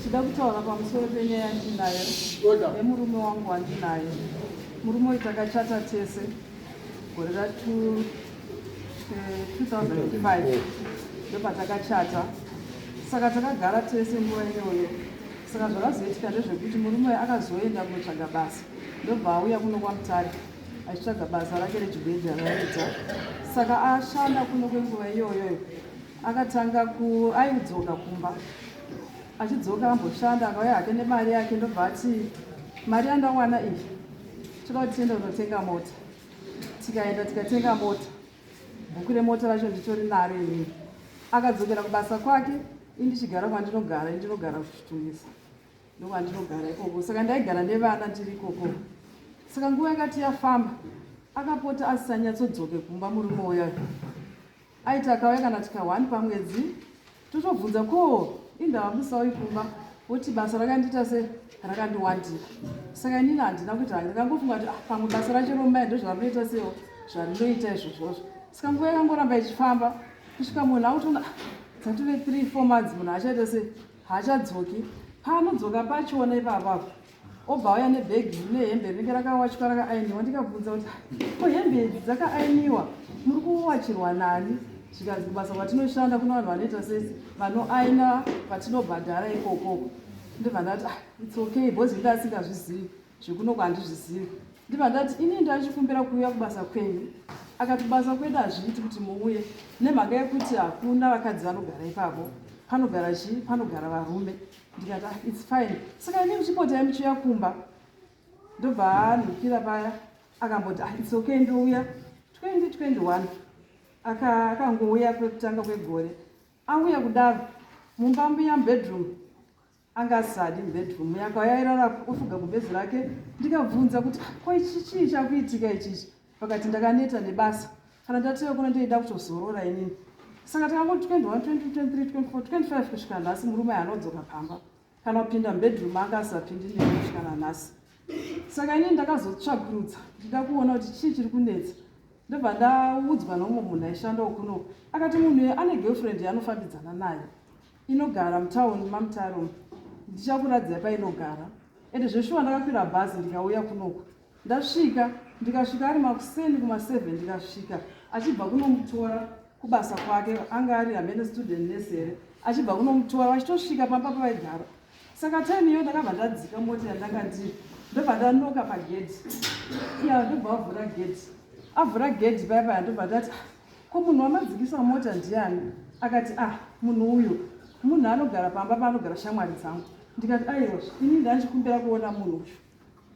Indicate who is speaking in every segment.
Speaker 1: Tida kutaura pamusoro penyaya yandinayo nemurume wangu wandinaye. Murume uyu takachata tese gore ra 2005 eh, ndopatakachata, saka takagara tese nguva iyoyo. Saka zvakazoitika ndezvekuti murume uyu akazoenda kunotsvaga basa, ndobva auya kuno kwaMutare achitsvaga basa rake rechigweja raiita. Saka ashanda kuno kwenguva iyoyoyo akatanga ku aidzoka kumba achidzoka amboshanda akauya hake nemari yake ndobva ati mari yandawana iyi toda kuti tiende kunotenga mota. Tikaenda tikatenga mota, bhuku remota racho nditori naro inini. Akadzokera kubasa kwake, indichigara kwandinogara, indinogara kuchitungisa ndokwandinogara ikoko. Saka ndaigara nevana ndiri ikoko. Saka nguva yakati yafamba akapota asisanyatsodzoke kumba murume uyayo. Aiti akauya kana tika one pamwedzi totobvunza ko indava musauyi kumba woti basa rakandiita se rakandiwandira. Saka inini handina kuita ndakangofunga kuti ah, pamwe basa racho romai ndozvarinoita sewo zvarinoita izvozvozvo. Saka nguva yakangoramba ichifamba kusvika munhu akutoona ah, dzatove 3 4 months munhu achaita se haachadzoki. Paanodzoka pachona ipapapo obva auya nebhegi rine hembe rinenge rakawachwa rakaainiwa. Ndikabvunza kuti ko hembe idzi dzakaainiwa muri kuwachirwa nani? Zvikanzi kubasa kwatinoshanda kuna vanhu vanoita sesi vanoaina vatinobhadhara ikoko. Ndibva ndati ah, it's okay because inda asingazvizivi zvekunoko handizvizivi. Ndibva ndati ini ndachikumbira kuuya kubasa kwenyu. Akati kubasa kwedu hazviiti kuti muuye nemhaka yekuti hakuna vakadzi vanogara ipapo, panogara chii, panogara varume. Ndikati ah, it's fine. Saka ini muchipotai muchiuya kumba. Ndobva anhukira paya akamboti ah, it's okay ndouya. 2021 akangouya kwekutanga kwegore. Auya kudaro mumba muya mubedroom anga asisadi mubedroom muya, akauya airara ofuga gumbezi rake. Ndikabvunza kuti ko ichi chii chakuitika ichichi? Vakati ndakaneta nebasa, kana ndatouya kuno ndoida kutozorora inini. Saka takangoti 21 22 23 24 25 kusvika nhasi murume anodzoka pamba kana kupinda mubedroom anga asisapindi neni kusvika nanhasi. Saka inini ndakazotsvakurudza ndichida kuona kuti chii chiri kunetsa. Ndobva ndaudzwa neumwe munhu aishandawo kuno, akati munhu uyu ane girlfriend yaanofambidzana nayo inogara mutauni maMutare umu, ndichakuradzai painogara. Ende zveshuwa ndakakwira bhazi ndikauya kunoku. Ndasvika ndikasvika ari makuseni kuma 7 ndikasvika achibva kunomutora kubasa kwake, anga ari hamene student nurse here, achibva kunomutora vachitosvika pamba pavaigara. Saka time iyo ndakabva ndadzika mota yandanga ndiri, ndobva ndanoka pagedhi iya, ndobva avhura gedhi. Avhura gedhi paya paya ndobva ndati ah, ko munhu wamadzikisa mota ndiani? Akati ah, munhu uyu munhu anogara pamba paanogara shamwari dzangu. Ndikati aiwa, ini ndandikumbira kuona munhu uyu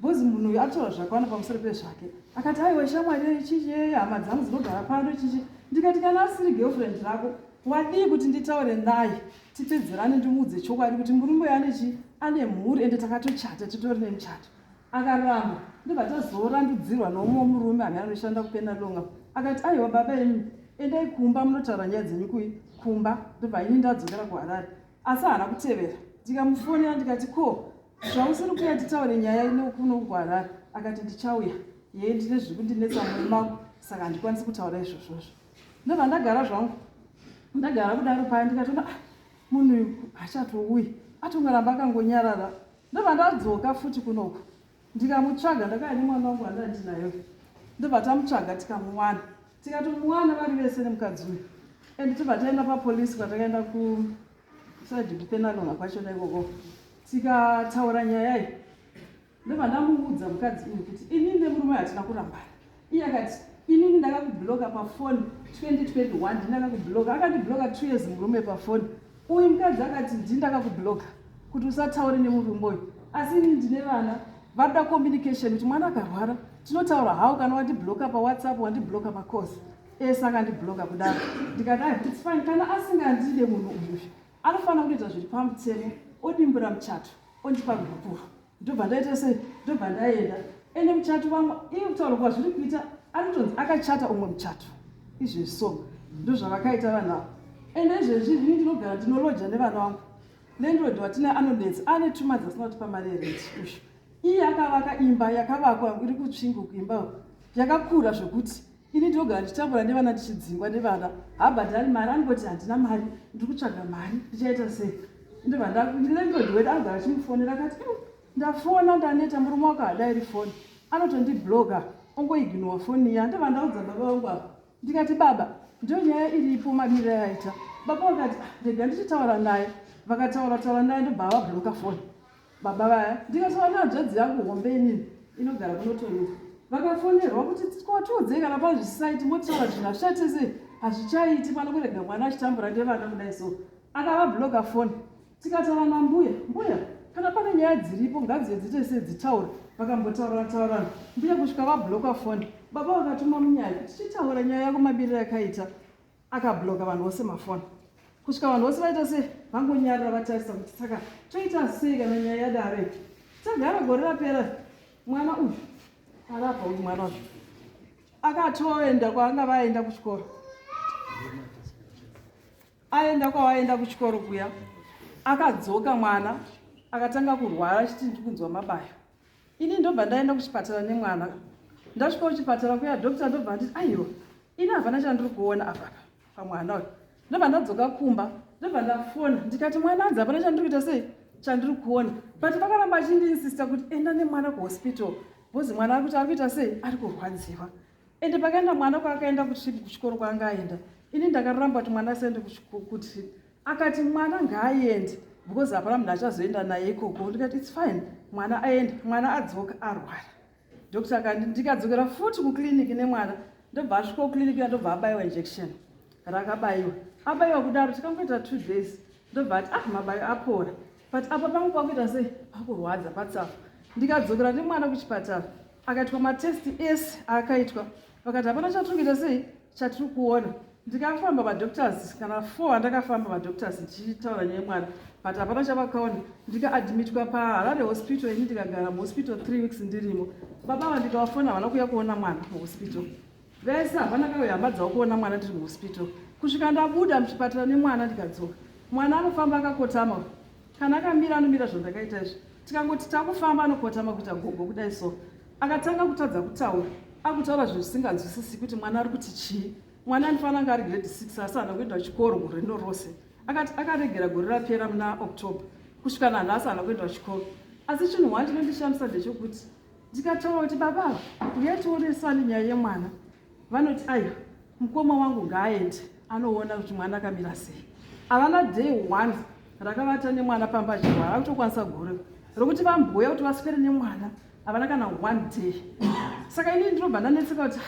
Speaker 1: bhozi munhu uyu ataura zvakawanda pamusoro pezvake. Akati aiwa shamwari chichi hama dzangu dzinogara pano chichi. Ndikati kana asiri girlfriend rako wadii kuti nditaure naye tipedzerane ndimuudze chokwadi kuti murume uyu ane chi ane mhuri ende takatochata titori nemuchato. Akaramba. Ndobva tazorandudzirwa noumwe murume amene anoshanda kuPenalonga. Akati aiwa baba imi endai kumba munotaura nyaya dzenyu kui kumba. Ndobva ini ndadzokera kuHarare. Asi haana kutevera. Ndikamufonera ndikati ko zvausiri kuuya titaure nyaya ino kuno kuHarare? Akati ndichauya yee ndine zviri kundinetsa mumwoyo mangu saka handikwanisi kutaura izvozvozvo. Ndobva ndagara zvangu, ndagara kudaro paya ndikatoona ah, munhu uyu haachatouyi, atongoramba akangonyarara. Ndobva ndadzoka futi kunoku ndikamutsvaga, ndakauya nemwana wangu wandanga ndinayo, ndobva tamutsvaga tikamuwana, tikatomuwana vari vese nemukadzi uyu. And tobva taenda papolisi kwatakaenda kusaidi kuPenalonga kwachona ikoko, tikataura nyaya iyi. Ndobva ndamuudza mukadzi uyu kuti inini nemurume hatina kurambana. Iye akati inini ndakakubloka pafoni 2021 ndini ndakakubloka. Akandibloka 2 years murume pafoni. Uyu mukadzi akati ndini ndakakubloka kuti usataure nemurume uyu, asi inini ndine vana varikuda communication kuti mwana akarwara tinotaura how kana wandibloka paWhatsApp wandibloka pacalls ese akandibloka kudaro. Ndikati ah, it's fine, kana asingandide munhu uyu anofanira kutoita zviri pamutemo odimbura muchato ondipa gupuro. Ndobva ndaita sei, ndobva ndaenda ende muchato vamwe iye kutaura kwazviri kuita anotonzi akachata umwe muchato izvezvi, so ndozvavakaita vanhu ava. Ende izvezvi ini ndinogara ndinoloja nevana vangu, landlord watinaye anonetsa, ane 2 months asina kutipa mari yerent uyu. Iye akavaka imba yakavakwa iri kutsvingu, imba yakakura zvekuti Ini ndogara ndichitambura nevana, ndichidzingwa nevana. Habhadhari mari, anongoti handina mari, ndiri kutsvaga mari, ndichaita sei? Ndobva landlord wedu anogara achimufonera, akati, ndafona ndaneta, murume wako hadairi foni, anotondibloka, ongoignora foni iya. Ndobva ndaudza baba vangu apa, ndikati, baba, ndio nyaya iripo, mamiriro yaita. Baba vakati, ah, rega ndichitaura naye. Vakataura taura naye, ndobva vabloka foni baba vaya. Ndikataura nehanzvadzi yangu hombe inini inogara kunotoyuka, vakafonerwa kuti tiudzei kana pane zvisisaiti, motaura. Zvinhu hazvichaite sei, hazvichaiti pano kurega mwana achitambura nevana kudai. So akavabloka foni. Tikataura nambuya, mbuya, kana pane nyaya dziripo ngadzive dziite sei, dzitaura. Vakambotaurana taurana mbuya kusvika vabloka foni. Baba vakatuma munyaya tichitaura nyaya yako mabiriro yakaita. Akabloka vanhu vose mafoni kusvika vanhu vose vaita sei, vangonyarira vatarisa kuti saka toita sei kana nyaya yadaro. Tagara gore rapera, mwana uyu arapa uyu, mwana uyu akatoenda kwaanga vaenda kuchikoro, aenda kwavaenda kuchikoro kuya, akadzoka mwana akatanga kurwara achiti ndikunzwa mabayo. Ini ndobva ndaenda kuchipatara nemwana. Ndasvika kuchipatara kuya, doctor ndobva nditi, aiwa, ini hapana chandiri kuona apapa pamwana uyu. Ndobva ndadzoka kumba, ndobva ndafona, ndikati mwana anzi hapana chandiri kuita sei, chandiri kuona. But vakaramba achindiinsista kuti enda nemwana kuhospital because mwana ari kuti ari kuita sei, ari kurwadziwa. Ende pakaenda mwana kwaakaenda kutrip, kuchikoro kwaanga aenda, ini ndakaramba kuti mwana asaende kutrip. Akati mwana ngaaende because hapana munhu achazoenda naye ikoko. Ndikati it's fine, mwana aenda. Mwana adzoka arwara. Doctor akandi, ndikadzokera futi kuclinic nemwana. Ndobva asvika kuclinic iya, ndobva abayiwa injection rakabayiwa. Abayiwa kudaro, tikangoita 2 days, ndobva ati, ah, mabayo apora, but apa pangu pakuita sei, pakurwadza patsafa. Ndikadzokera nemwana kuchipatara, akaitwa matest ese akaitwa, vakati hapana chatiri kuita sei, chatiri kuona. Ndikafamba madoctors kana four andakafamba madoctors ndichitaura nyaya yemwana, but hapana chavakaona. Ndikaadmitwa paHarare Hospital ini, ndikagara muhospital 3 weeks ndirimo. Baba ava ndikavafona, havana kuuya kuona mwana muhospital. Vese hapana kauya hama dzavo kuona mwana ndiri muhospital kusvika ndabuda muchipatara nemwana. Ndikadzoka, mwana anofamba akakotama. Kana akamira anomira zvandakaita izvi. Tikangoti takufamba anokotama kuita gogo kudai. So akatanga kutadza kutaura, akutaura zvinhu zvisinganzwisisi kuti mwana ari kuti chii. Mwana anofanira anga ari grade 6, asi haana kuenda kuchikoro gore rino rose. Akati akaregera gore rapera muna October, kusvika nanhasi haana kuenda kuchikoro. Asi chinhu one chinondishamisa ndechekuti ndikataura kuti baba, uyai tionesani nyaya yemwana, vanoti, aiwa, mukoma wangu ngaaende anoona kuti mwana akamira sei. Havana day one rakavata nemwana pamba achirwara. Akutokwanisa gore rokuti vamboya kuti vaswere nemwana, havana kana one day. Saka inini ndinobva ndanetseka kuti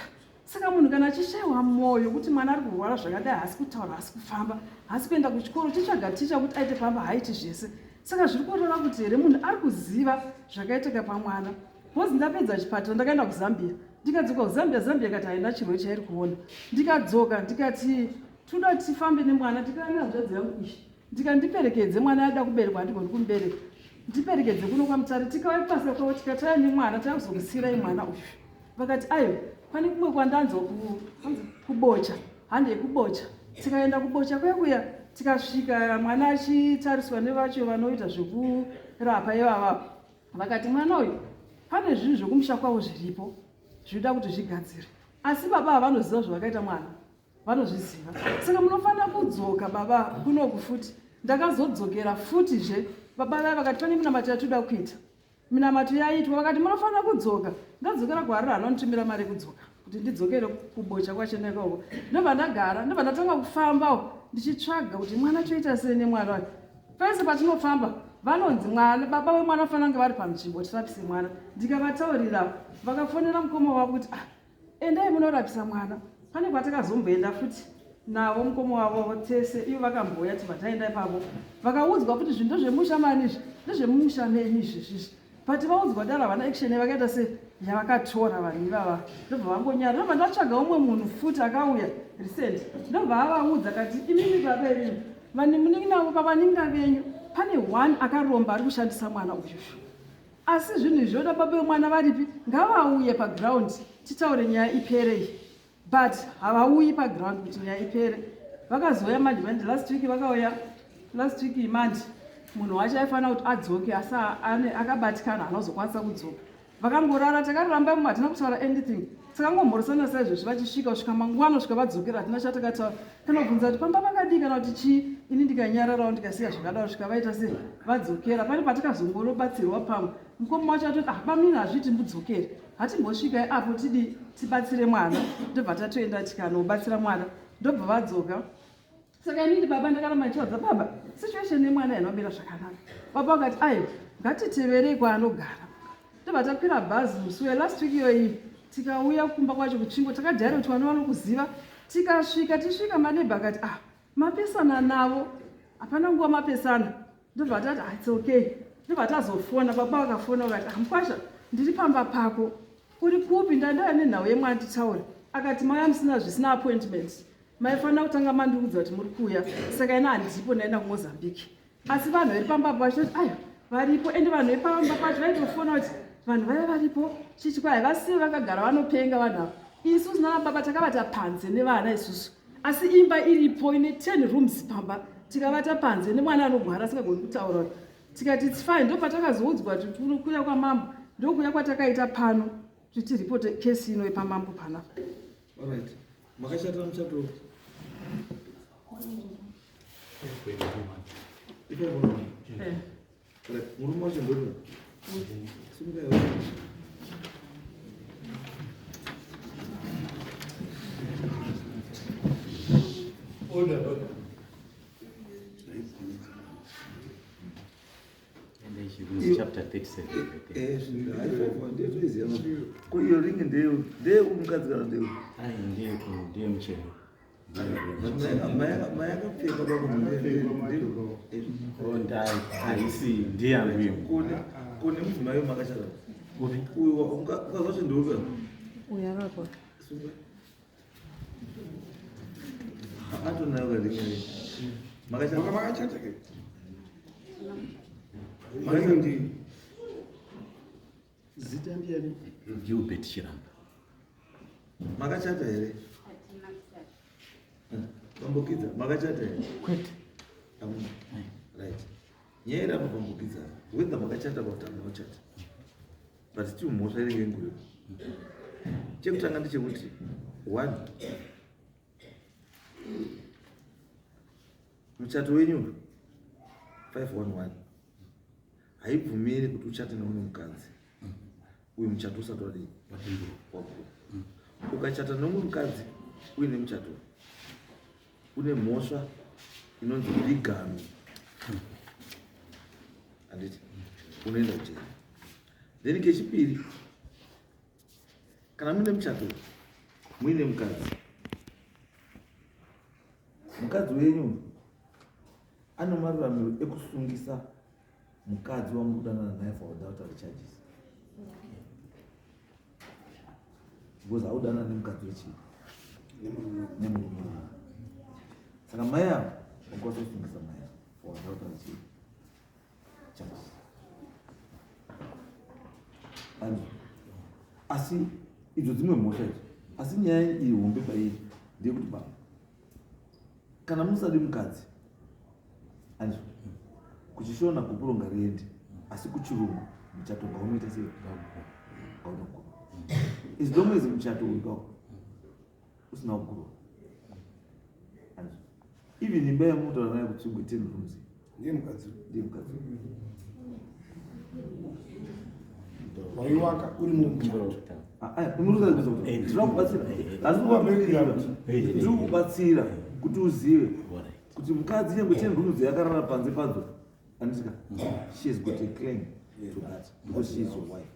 Speaker 1: saka munhu kana achishayiwa mwoyo kuti mwana ari kurwara zvakadai, haasi kutaura, haasi kufamba, haasi kuenda kuchikoro, chitsvaga ticha kuti aite pamba, haaiti zvese, saka zviri kureva kuti here munhu ari kuziva zvakaitika pamwana? Because ndapedza chipatara, ndakaenda kuZambia, ndikadzoka kuZambia, Zambia ikati haina chirwere chairi kuona. Ndikadzoka, ndikati toda kuti tifambe nemwana. Ndikava nehanzvadzi yangu iyi, ndikandiperekedze, mwana ada kuberekwa, handigoni kumubereka, ndiperekedze kuno kwaMutare. Tikauya kubasa kwavo, tikataya nemwana, takuzokusiyirai mwana uyu. Vakati aiwa, pane kumwe kwandanzwa kuBocha, handei kuBocha. Tikaenda kuBocha kuya kuya, tikasvika mwana achitariswa nevacho vanoita zvekurapa ivava. Vakati mwana uyu pane zvinhu zvekumusha kwavo zviripo zvinoda kuti zvigadzire, asi baba havanoziva zvavakaita mwana, vanozviziva, saka munofanira kudzoka baba kunoku futi. Ndakazodzokera futizve. Baba vaya vakati pane minamato yatoda kuita. Minamato yaitwa, vakati munofanira kudzoka. Ndadzokera kuHarare, hanonitumira mari yekudzoka kuti ndidzokere kuBocha kwacho nekoko. Ndobva ndagara, ndobva ndatanga kufambawo ndichitsvaga kuti mwana toita sei nemwana wacho. Pese patinofamba vanonzi mwana, baba vemwana fanira kunge vari panzvimbo tirapise mwana. Ndikavataurira, vakafonera mukoma wavo kuti, ah, endai munorapisa mwana. Pane kwatakazomboenda futi navo mukoma wavo tese, ivo vakambouya, tibva taenda ipapo. Vakaudzwa kuti zvinhu ndezvemusha mani, izvi ndezvemumusha menyu izvi. But vaudzwa daro, havana action yavakaita se yavakatora vanhu ivava, ndobva vangonyara. Ndobva ndatsvaga umwe munhu futi akauya recent, ndobva avaudza kati, imimi baba imimi, vanhu munin'inavo pavanin'ina venyu pane one akaromba ari kushandisa mwana uyuyu, asi zvinhu izvi zvoda baba vemwana varipi, ngavauye paground titaure nyaya iperei. But havauyi paground kuti nyaya ipere. Vakazouya manje manje last week, vakauya last week manje. Munhu wacho aifanira kuti adzoke, asi akabatikana, haana kuzokwanisa kudzoka. Vakangorara, takaramba, hatina kutaura anything. Takangomhoresana saizvozvi vachisvika kusvika mangwana kusvika vadzokera hatina chatakataura kana kubvunza kuti pamba pakadii kana kuti chii ini ndikanyararawo ndikasiya zvakadaro svika vaita sei vadzokera pane patakazongorobatsirwa pamwe mukoma wacho atoti ah bamnini hazviiti mudzokere hatimbosvikai apo tidi tibatsire mwana ndobva tatoenda tikanobatsira mwana ndobva vadzoka Saka inini baba ndakaramba ndichivaudza baba situation yemwana inomira zvakanaka. Baba vakati aiwa ngatiteverei kwaanogara. Ndobva takwira bhazi musi uya last week iyoyi tikauya kumba kwacho kutsvingo takajaira kuti vana vanokuziva tikasvika tisvika manebha akati ah mapesana navo hapana nguva mapesana ndobva tati ah, it's okay ndobva tazofona baba vakafona vakati ah, mukwasha ndiri pamba pako uri kupi ndandaya nenhau yemwana titaure akati mauya musina zvisina appointment Maifanira kutanga mandiudza kuti muri kuuya saka ina handipo ndaenda kuMozambique. Asi vanhu vari pamba apo vachitoti ayo varipo ende vanhu vepamba pacho vaitofona kuti vanhu vaya varipo chichi kwai vasiye vakagara vanopenga vanhu ava. Isusu nana baba takavata panze nevana isusu asi imba iripo ine 10 rooms pamba tikavata panze nemwana anogwara asingagoni kutaura tikati it's fine ndopatakazoudzwa kuti kuya kwamambo ndokuya kwatakaita pano kuti tiripote kesi ino yepamambo panapa.
Speaker 2: Alright. Makachatira muchato upi?
Speaker 1: Eh.
Speaker 2: Right. Murume wacho ndoni? Simuka iwe.
Speaker 3: Order, order.
Speaker 4: Chapter 37.
Speaker 2: Eh, ko iyo ringi ndeyo ndeyemukadzi kana ndeyo?
Speaker 4: Ai, ndiye ndiye muchero.
Speaker 2: Mai akapfeka baba
Speaker 4: haisi ndiye yangu iyo.
Speaker 2: Kone mudzimai wemakachata.
Speaker 4: Upi?
Speaker 2: Uyu mukadzi wacho ndeupi?
Speaker 1: Uyu akakwa.
Speaker 2: Atonayo karingi. Makachata.
Speaker 3: Makachata ke. Makachata.
Speaker 5: Zita ndiani?
Speaker 4: Gilbert Chiramba.
Speaker 2: Makachata here? Bambokidza, makachata here?
Speaker 4: Kwete.
Speaker 2: Hamuna. Right. Nyaya iri apa bambokidza, whether makachata kana kuti hamuna kuchata. But still mhosva inenge ingoripo. Chekutanga ndechekuti one muchato wenyu 511 haibvumiri kuti uchate neumwe mukadzi uyu muchato usati wadii wakura ukachata neumwe mukadzi uine muchato une mhosva inonzi bigamy handiti unoenda kujeri then kechipiri kana muine muchato muine mukadzi mukadzi wenyu ane maruramiro ekusungisa mukadzi wamuri kudanana naye for adultery charges because audanana nemukadzi wechii nemurume saka mai avo vakwanisa kusungisa mai avo for adultery chii charges and asi idzo dzimwe mhosva idzo asi nyaya iyi hombe pairi ndeyekuti baba kana musadi mukadzi andizvo kuchishona gupuro ngariende asi kuchirungu muchato ngaunoita sei ngaunogurwa as long as muchato uyu kawo usina kugurwa andizvo even imba yamunotaura nayo kutsungwe ten rooms
Speaker 3: ndiye mukadzi
Speaker 2: ndiye mukadzi
Speaker 3: waiwaka uri mumuchato
Speaker 2: ndiri kubatsira kuti uzive kuti mukadzi nyangwe ten rooms yakarara panze padzo andisika she has got a claim to that because she is your wife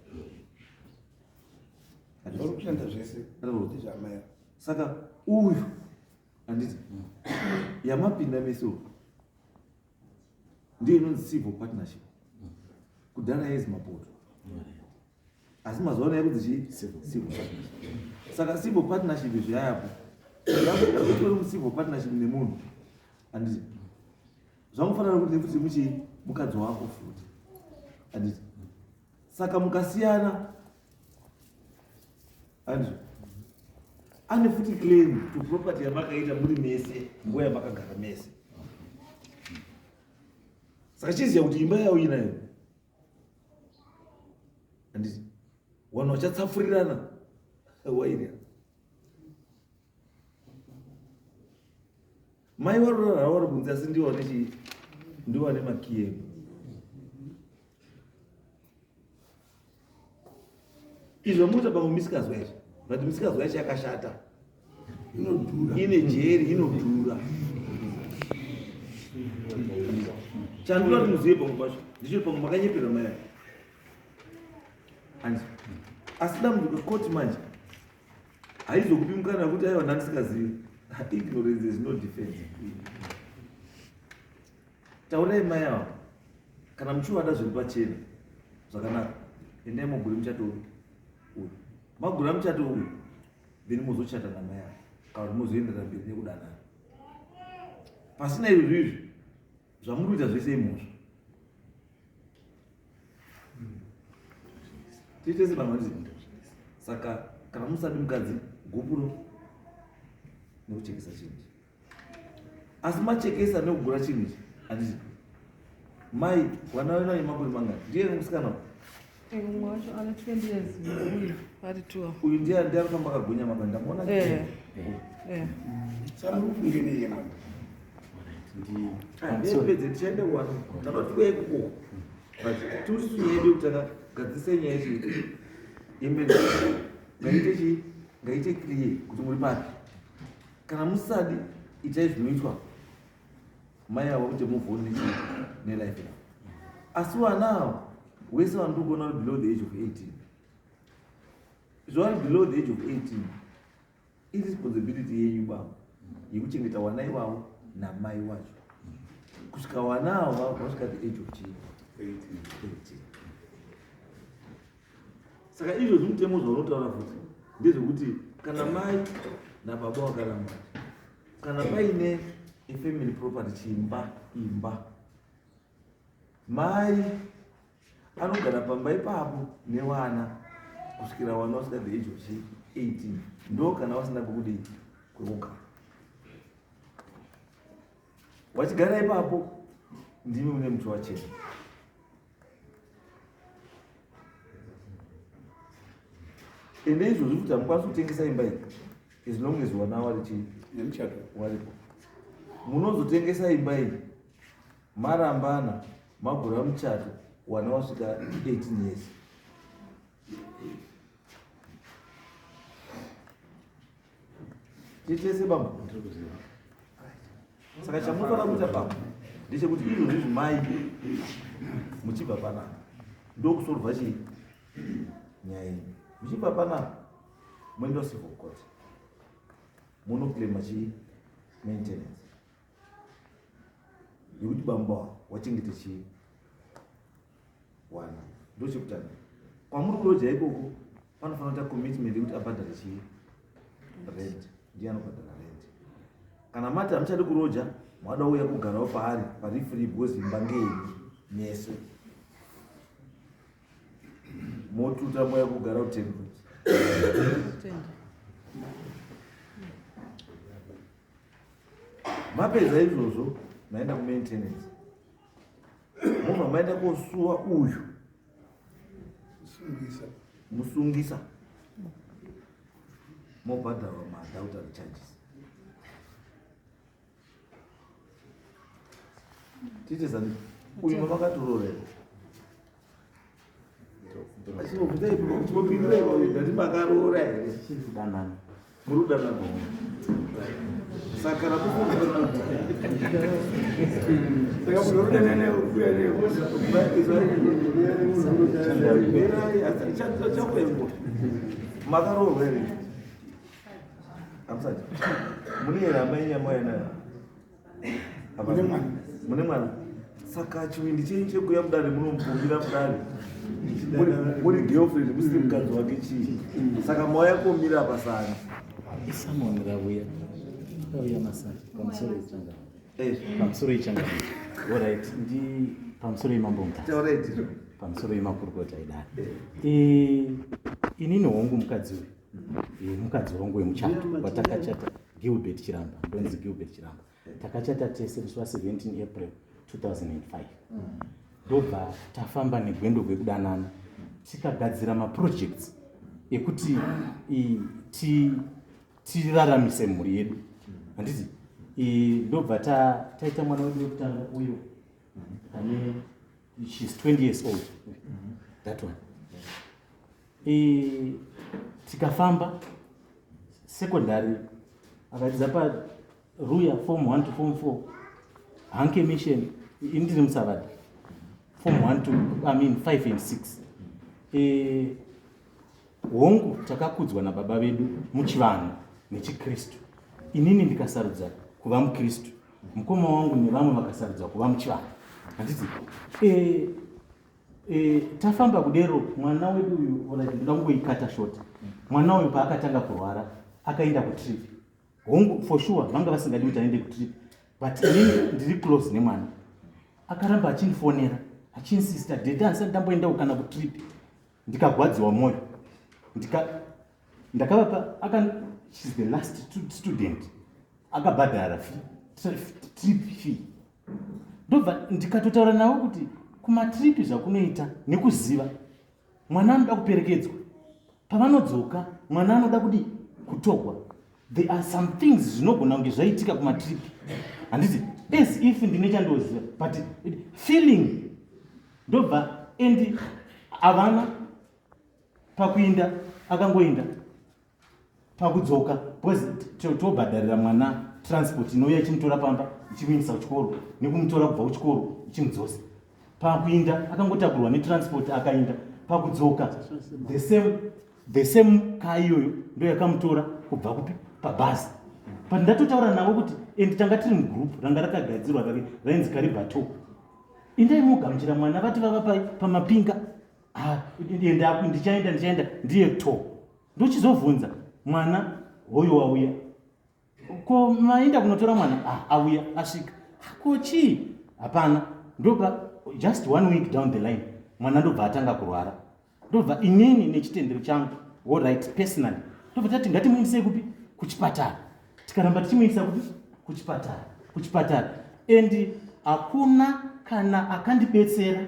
Speaker 3: vari kushanda zvese ndezvaamai
Speaker 2: saka uyu handiti yamapinda mese uyu ndiyo inonzi civil partnership kudhara yaizi mapoto asi mazuva ano yakunzi chii civil partnership saka civil partnership izvi yayapo yakutori mucivil partnership nemunhu handiti zvamufanira kuti nekuti muchii mukadzi wako futi handiti saka mukasiyana handizvo ane futi claim to property yamakaita muri mese nguva yamakagara mese saka chiziva kuti imba yauinayo handiti vanhu vachatsafurirana Waini. Mai varorara vari kunze asi ndiwo vane chii? Ndiwo vane makiyi emba. Izvo zvamunoita pamwe misikazwa izvi, but misikazwa yacho yakashata.
Speaker 3: Inodhura.
Speaker 2: Ine jeri inodhura. Chandinoda kuti muzive pamwe pacho ndicho pamwe makanyepera mai ava. Hanzi asi dambudziko koti manje haizokupi mukana wekuti aiwa ndandisingazivi. Ignorance is no defense. Taurai mai ava kana muchivada zviri pachena zvakanaka, endai mogure muchato uyu, magura muchato uyu then mozochata namai ava kana kuti mozoenderera mberi nekudanana. Pasina izvozvo izvi zvamuri kuita zvese imhosva. Tiite sebamwe. Saka kana musadi mukadzi gupuro nekuchekesa chinhu ichi, asi machekesa nekugura chinhu ichi handiti mai vana venu vane makore mangani? Ndiye musikana
Speaker 1: Mumwe wacho ane 20 years, uyu ari 12.
Speaker 2: Uyu ndiye ndiye arikufamba akagonya maka ndamuona.
Speaker 1: Eh.
Speaker 3: Saka muri kufunge neiye mwana?
Speaker 2: Pedze tichaenda kuvanhu tanoda kuya ikoko, but tiri kuti nyaya yedu yekutanga gadzisai nyaya yechi yemene ngaite chii, ngaite clear kuti muri papi. Kana musadi itai zvinoitwa mai avo kuti move on nechii nelife yavo. Asi vana ava wese vanoti kuona vari below the age of 18, zvavari below the age of 18, iresponsibility yenyu baba yekuchengeta wana ivavo namai wacho kusvika wana ava vasvika the age of chii? 18. Saka izvozvi mutemo zvaunotaura futi ndezvekuti kana mai nababa vakaramba, kana paine ifamily property, chimba, imba, mai anogara pamba ipapo nevana kusvikira vana vasvika the age of 18, ndo kana vasina kwekudii kwekugara wachigara ipapo, ndimi mune muti wachena. Ende izvozvi kuti hamukwanisi kutengesa imba iyi as long as wana wari chii?
Speaker 3: Nemuchato.
Speaker 2: Waripo. Munozotengesa imba iyi marambana, magura muchato, wana wasvika 18 years. Titese baba.
Speaker 4: Ndiri kuziva.
Speaker 2: Saka chamunofanira kuita baba ndechekuti izvozvi zvimai muchibva panapa ndokusolva chii nyaya iyi. Muchibva panapa moenda kucivil court munoclaima chii? Maintenance yekuti bamba wachengete chii wana. Ndochekutanga kwamuri kuroja ikoko panofanira kuita commitment yekuti abhadhare chii? Rent. Ndiye anobhadhara rent. Kana mati hamuchadi kuroja, mwada uya kugarawo paari pari free because imba ngeyenyu mese, motuta moya kugara ku10 rooms.
Speaker 1: Tenda.
Speaker 2: Mapedza izvozvo maenda kumaintenance, mobva maenda kosuwa uyu.
Speaker 3: Sungisa.
Speaker 2: Musungisa, mobhadharwa maadultery charges. Tiite zani uyu mamakatoroora here? Chimopindura iwe, ndati makaroora here?
Speaker 4: Danana.
Speaker 2: Muri kudanana, saka kana
Speaker 3: Saka munhu unodanana uya
Speaker 2: chakuengwa makaroorwa here? Hamusati mune here hama yenyu yamauya nayo?
Speaker 3: Mune mwana.
Speaker 2: Mune mwana. Saka chivindi chenyu chekuya mudare munomubumbira mudare muri girlfriend musiri mukadzi wake chii? Saka mauya komira pasana.
Speaker 4: Isamoni rauya. Rauya masari. Pamusoro ichanga.
Speaker 2: Eh,
Speaker 4: Pamusoro ichanga. Alright, ndi pamusoro imambo mutasa.
Speaker 2: Taurai tizvo.
Speaker 4: Pamusoro yemakurukota idare. Eh, inini hongu mukadzi uyu. Eh, mukadzi wangu wemuchato watakachata Gilbert Chiramba, ndonzi Gilbert Chiramba. Takachata tese musi wa 17 April 2005. Ndobva tafamba negwendo gwekudanana tikagadzira maprojects. ekuti tiraramise mhuri yedu, handiti? Ndobva taita mwana wedu wekutanga uyo ane, she's 20 years old, that one. Tikafamba secondary, akadzidza paRuya form 1 to form 4, Hanke Mission. Ini ndiri muSavada, form 1 to, I mean, 5 and 6. Hongu, takakudzwa nababa vedu muchivanhu nechikristu. Inini ndikasarudza kuva mukristu, mukoma wangu nevamwe vakasarudza kuva muchivanhu, handiti? E, tafamba kudero, mwana wedu uyu, alright, ndoda kungoikata short. Mwana uyu paakatanga kurwara, akaenda kutrip. Hongu, for sure vanga vasingadi kuti aende kutrip, but inini ndiri close nemwana. Akaramba achindifonera achiinsista, "Daddy, handisati ndamboendawo kana kutrip." Ndikagwadziwa mwoyo. Ndakavapa aka, she's the last student akabhadhara trip fee. Ndobva ndikatotaura navo kuti kumatripi zvakunoita nekuziva mwana anoda kuperekedzwa, pavanodzoka mwana anoda kudi kutogwa. There are some things zvinogona kunge zvaitika kumatripi, handiti? As if ndine chandoziva, but feeling. Ndobva and havana pakuinda, akangoinda pakudzoka, because tobhadharira mwana transport inouya ichimutora pamba ichimuindisa kuchikoro nekumutora kubva kuchikoro ichimudzosa. Pakuinda akangotakurwa netransport, akainda. Pakudzoka the same car iyoyo ndo yakamutora kubva kupi, pabhazi. But ndatotaura navo kuti, and tanga tiri mugroup ranga rakagadzirwa rainzi Kariba Talk, indai mugamuchira mwana. Vati vava pamapinga. Ah, enda, ndichaenda, ndichaenda. Ndiye to ndochizobvunza mwana hoyo wauya, ko maenda kunotora mwana? Ah, auya, asvika. Ah, ko chii? Hapana. Ndobva just one week down the line mwana ndobva atanga kurwara. Ndobva inini nechitendero changu, alright, personally, ndobva tati ngatimuindisei kupi? Kuchipatara. Tikaramba tichimuindisa kupi? Kuchipatara, kuchipatara. And hakuna kana akandibetsera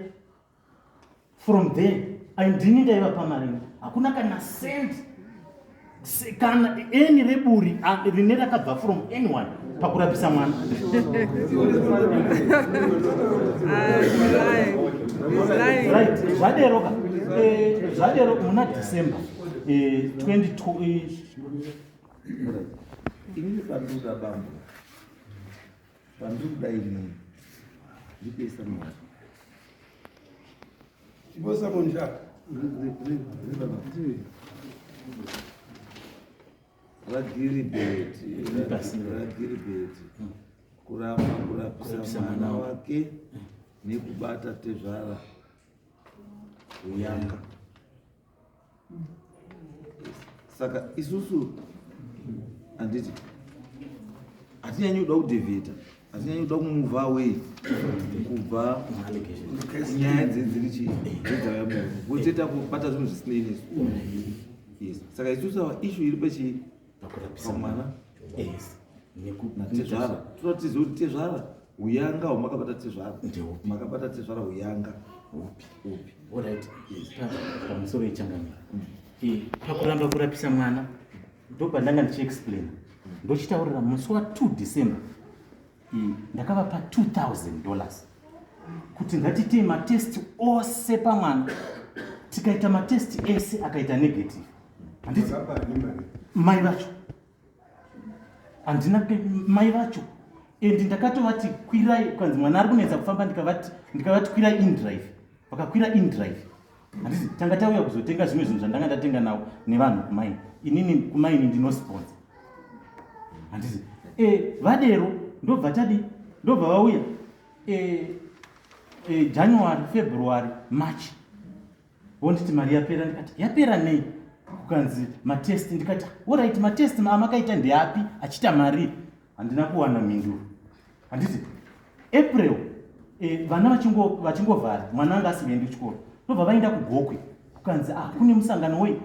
Speaker 4: from there. Ndini ndaiva pamarini, hakuna kana cent kana any reburi rine rakabva from anyone pakurapisa mwana.
Speaker 1: Ah, he's lying. He's lying.
Speaker 4: Right, zvadero ka, zvadero muna December 22
Speaker 2: Inini pandiri bambo, pandiri kuda inini ndikuisa mari.
Speaker 3: Chibosa monja.
Speaker 2: RaGilibert, raGilibert, kuramba kurapisa
Speaker 4: Kurapisa
Speaker 2: mwana
Speaker 4: mwana
Speaker 2: wake nekubata tezvara uyanga. Saka isusu, handiti, hatinyanyi kuda kudeviata, hatinyanyi kuda kumove away kubva nyaya dzedziri chii, dzedzauya munhu kutoita kubata zvinhu zvisinei nesu. Yes, saka isusu ava issue iri pachii?
Speaker 4: Pakurapisa
Speaker 2: pamwana
Speaker 4: yes
Speaker 2: natezvara. Toda tizive kuti tezvara uyanga hwamakabata tezvara
Speaker 4: Ndeupi?
Speaker 2: Makabata tezvara uyanga
Speaker 4: Upi?
Speaker 2: Upi?
Speaker 4: Alright, pamusoro yechangamiro, pakuramba kurapisa mwana, ndopandanga ndichiexplaina, ndochitaurira musi wa2 December, ndakavapa $2000 kuti ngatitei matest ose pamwana. Tikaita matest ese, akaita negative, handiti? Mai vacho handina mai vacho, and ndakatovati kwirai, kwanzi mwana ari kunetsa kufamba. Ndikavati kwirai inDrive, vakakwira inDrive, handiti? Tanga tauya kuzotenga zvimwe zvinhu zvandanga ndatenga nawo nevanhu kumaini. Inini kumaini ndinosponsor, handiti? Vadero ndobva tadi, ndobva vauya January, February, March, vonditi mari yapera. Ndikati yapera nei? Kukanzi matest. Ndikati alright, matest amakaita ndeapi achiita mari? Handina kuwana mhinduro, handiti? April, vana vachingovhara, mwana anga asingaendi kuchikoro. Ndobva vaenda kuGokwe, kukanzi ah, kune musangano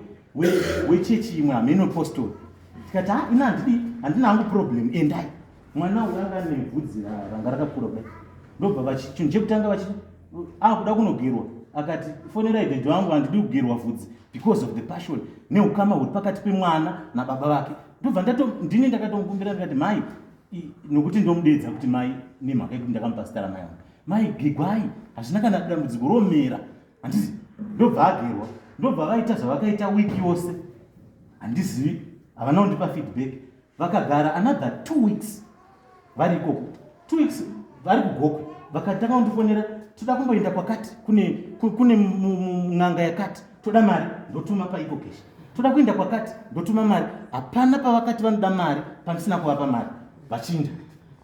Speaker 4: wechechi imwe, hameno postori. Tikati ah, ina handidi, handina hangu problem, endai. Mwana uyu anga ane bvudzi ranga rakakura kudai. Ndobva chinhu chekutanga vachi akuda kunogerwa. Akati fonerai daddy vangu, handidi kugerwa vhudzi because of the passion neukama huri pakati pemwana nababa vake. Ndobva ndato ndini ndakatomukumbira ndikati, mai, nokuti ndomudedza kuti mai nemhaka yekuti ndakamupa zita ramai vangu, mai gegwai, hazvina kana dambudziko, romera, handiti? Ndobva agerwa, ndobva vaita zvavakaita wiki yose. Handizivi, havana kundipa feedback. Vakagara another 2 weeks vari ikoko, 2 weeks vari kuGokwe. Vakatanga kundifonera, toda kumboenda kwakati, kune n'anga yakati, toda mari. Ndotuma paiko cash. Toda kuenda kwakati, ndotuma mari. Hapana pavakati vanoda mari pandisina kuvapa mari. Vachinda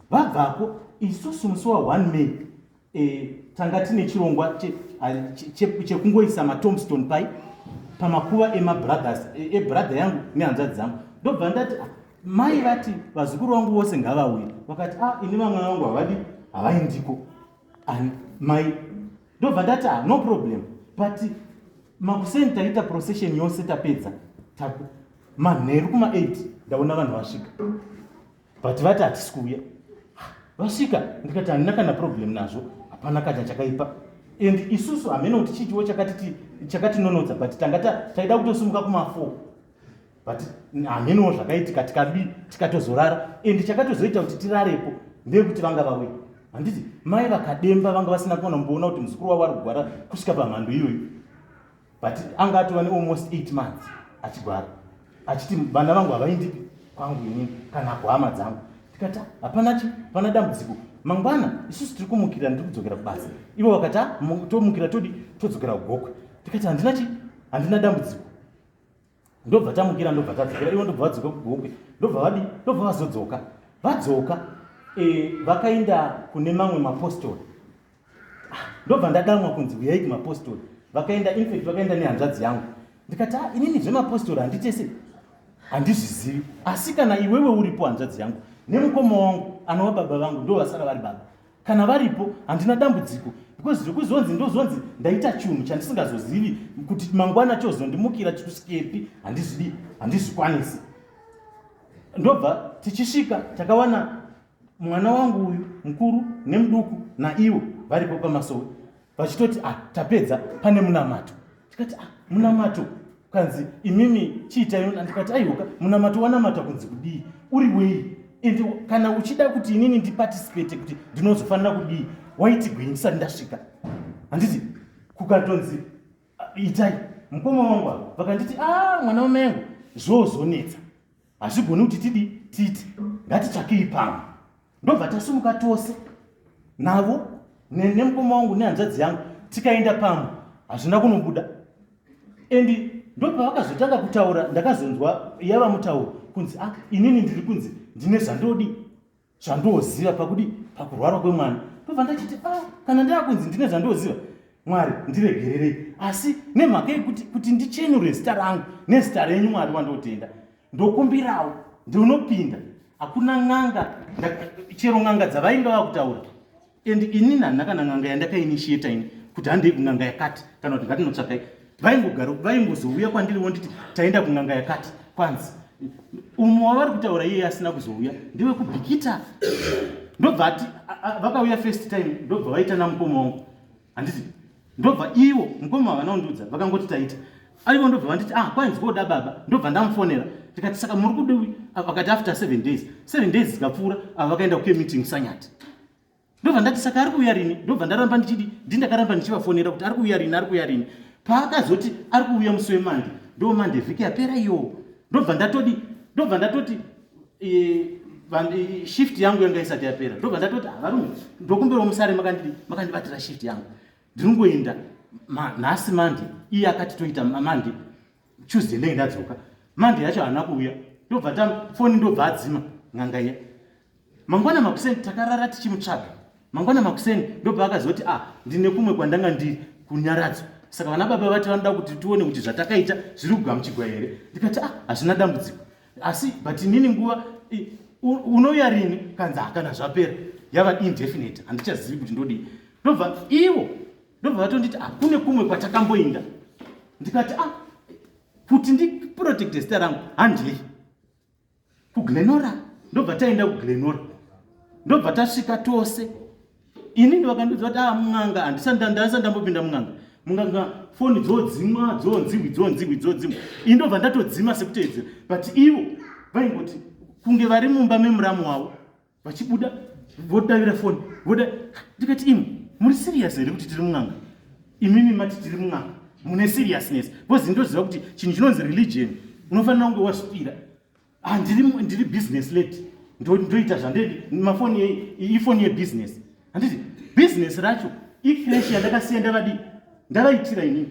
Speaker 4: vabvako, isusu musi wa1 May tanga tine chirongwa chekungoisa matombstone pai pamakuva emabrothers, ebrother yangu nehanzvadzi dzangu. Ndobva ndati, "Ah, mai vati vazukuru vangu vose ngavauye." Vakati, "A, ini vamwe vangu havadi, havaindiko." Ani mai, ndobva ndati, "Ah, no problem." But makuseni taita procession yose, tapedza, manheru kuma8 ndaona vanhu vasvika, but vati hatisi kuuya. Vasvika, ndikati handina kana problem nazvo, hapana kana chakaipa. And isusu hamene kuti chichiwo chakatinonotsa, but tanga taida kutosimuka kuma4, but hamenewo zvakaitika, tikadi tikatozorara. And chakatozoita kuti tirarepo ndeyekuti vanga vauya, handiti? Mai vakademba, vanga vasina kuona mboona kuti muzukuru wavo ari kugwara kusvika pamhando iyoyo, but anga atova nealmost 8 months achigwara, achiti vana vangu havaindipi kwangu inini kana kuhama dzangu. Tikati hapana chi hapana dambudziko, mangwana isusu tiri kumukira, ndiri kudzokera kubasa. Ivo vakati, "Ah, tomukira, todi todzokera kuGokwe." Tikati handina chi handina dambudziko. Ndobva tamukira, ndobva tadzokera. Ivo ndobva vadzoka kuGokwe, ndobva vadi ndobva vazodzoka. Vadzoka, vakaenda kune mamwe mapostori. Ndobva ndadamwa kunzi uyai kumapostori. Vakaenda, infact vakaenda nehanzvadzi yangu. Ndikati, "Ah, inini zvemapostori handitese, handizvizivi, asi kana iwewe uripo, hanzvadzi yangu nemukoma wangu anova baba vangu, ndo vasara vari baba, kana varipo handina dambudziko, because zvekuzonzi ndozonzi ndaita chinhu chandisingazozivi kuti mangwana chozondimukira chikusvikepi, handizvidi, handizvikwanisi." Ndobva tichisvika, takawana mwana wangu uyu mukuru nemuduku naivo varipo pamasowe, vachitoti, "Ah, tapedza, pane munamato." Tikati, "Ah, munamato?" Kanzi, "Imimi chiitai." Ndikati, "Aiwoka, munamato wanamata kunzi kudii, uri wei? And kana uchida kuti inini ndiparticipate, kuti ndinozofanira kudii, waitigwei ndisati ndasvika, handiti?" Kukatonzi, "Ah, itai." Mukoma wangu ava vakanditi, "A, mwana wamai yangu, zvozonetsa, hazvigoni kuti tidi tiite, ngatitsvakei pamwe." Ndobva tasimuka tose navo nemukoma wangu nehanzvadzi yangu, tikaenda pamwe, hazvina kunobuda. And ndopavakazotanga kutaura, ndakazonzwa yava mutauro kunzi, ah, inini ndiri kunzi ndine zvandodi zvandoziva pakudi pakurwara kwemwana. Ndobva ndachiti, ah, kana ndaakunzi ndine zvandoziva, Mwari ndiregererei, asi nemhaka yekuti kuti ndichenure zita rangu nezita renyu, Mwari wandotenda, ndokumbirawo ndinopinda. Hakuna n'anga, chero n'anga dzavainga vakutaura, and inini handina kana n'anga yandakainitiata ini kuti handei kun'anga yakati kana kuti ngatinotsvakai. Vaingogara, vaingozouya kwandiri vonditi taenda kun'anga yakati, kwanzi umwe wavari kutaura iye asina kuzouya ndewekubhikita. Ndobva ati vakauya first time, ndobva vaita namukoma wangu, handiti? Ndobva ivo mukoma havana kundiudza, vakangoti taita. Aivo ndobva vanditi, "Ah, kwainzi koda baba." Ndobva ndamufonera, ndikati, "Saka muri kudiwi?" Vakati after 7 days. 7 days zikapfuura, ava vakaenda kukemeeting Sanyati. Ndobva ndati, "Saka ari kuuya rini?" Ndobva ndaramba ndichidi ndakaramba ndichivafonera kuti ari kuuya rini, ari kuuya rini. Paakazoti ari kuuya musi weMonday, ndo Monday vhiki yapera iyowo. Ndobva ndatodi ndobva ndatoti shift yangu yanga isati yapera. Ndobva ndatoti, "Ah, varume, ndokumbirawo musare makandibatira shift yangu, ndinongoenda nhasi Monday." Iye akati toita Monday, Tuesday ndenge ndadzoka. Monday yacho haana kuuya. Ndobva tafoni, ndobva adzima n'anga iya. Mangwana makuseni takarara tichimutsvaga. Mangwana makuseni ndobva akazoti, "Ah, ndine kumwe kwandanga ndiri kunyaradzo, saka vana baba vati vanoda kuti tione kuti zvatakaita zviri kugamuchigwa here." Ndikati, "Ah, hazvina dambudziko, asi but inini nguva unouya rini?" Kanzi, "Hakana zvapera, yava indefinite, handichazivi kuti ndodii." Ndobva ivo ndobva vatonditi, "Ah, kune kumwe kwatakamboinda." Ndikati, "Ah, kuti ndiprotecte zita rangu, handei kuGlenora." Ndobva taenda kuGlenora, ndobva tasvika tose. Inini vakandiudza kuti, "Ah, mun'anga handisati ndambopinda mun'anga." Munganga foni dzodzimwa, dzonziwi, dzonziwi, dzodzimwa. Ini ndobva ndatodzima sekuteedzera. But ivo vaingoti kunge vari mumba memuramu wavo vachibuda vodavira foni voda. Ndikati imwe muri serious here kuti tiri mun'anga? Imimi mati tiri mun'anga, mune seriousness because ndoziva kuti chinhu chinonzi religion unofanira kunge wazvipira. Ah, ndiri business lady, ndoita zvandedi, mafoni ifoni yebusiness, handiti? Business racho icreche yandakasiya ndavadii, ndavaitira inini,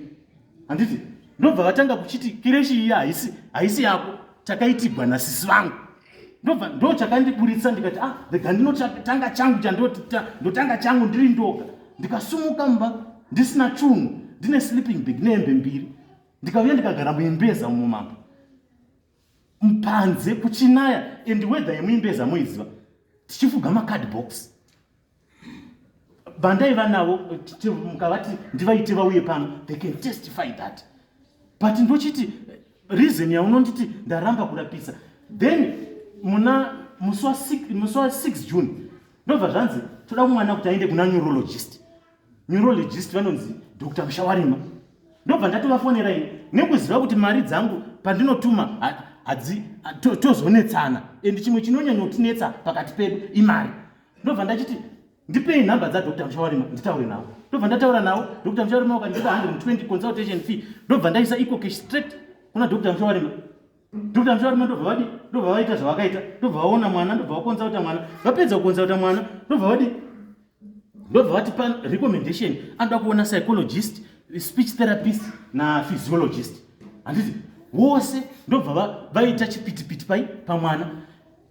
Speaker 4: handiti? Ndobva vatanga kuchiti kireshi iya haisi yako, takaitigwa nasisi vangu. Ndobva ndo chakandiburitsa, ndikati ah, rega ndinotanga changu, chandotanga changu ndiri ndoga. Ndikasumuka mumba ndisina chunhu, ndine sleeping bag nehembe mbiri, ndikauya ndikagara muimbeza umo mambo, panze kuchinaya, and weather yemuimbeza moiziva, tichifuga macard box. Vandaiva navo mukavati ndivaite vauye pano, they can testify that. But ndochiti reason yaunonditi ndaramba kurapisa, then muna musi wa6 June ndobva zvanzi toda kumwana kuti aende kuna neurologist. Neurologist vanonzi Dr Mushawarima. Ndobva ndatovafonera ini nekuziva kuti mari dzangu pandinotuma hadzi tozonetsana, and chimwe chinonyanyotinetsa pakati pedu imari. Ndobva ndachiti ndipei nhamba dzaDr Mushawarima nditaure navo. Ndobva ndataura navo, Dr Mushawarima vakandipa 120 consultation fee. Ndobva ndaisa EcoCash straight kuna Dr Mushawarima. Dr Mushawarima ndobva vadi, ndobva vaita zvavakaita, ndobva vaona mwana, ndobva vakonsulta mwana. Vapedza kukonsulta mwana, ndobva vadi, ndobva vatipa recommendation, anoda kuona psychologist, speech therapist naphysiologist, handiti? Vose ndobva vaita chipitipiti pai pamwana.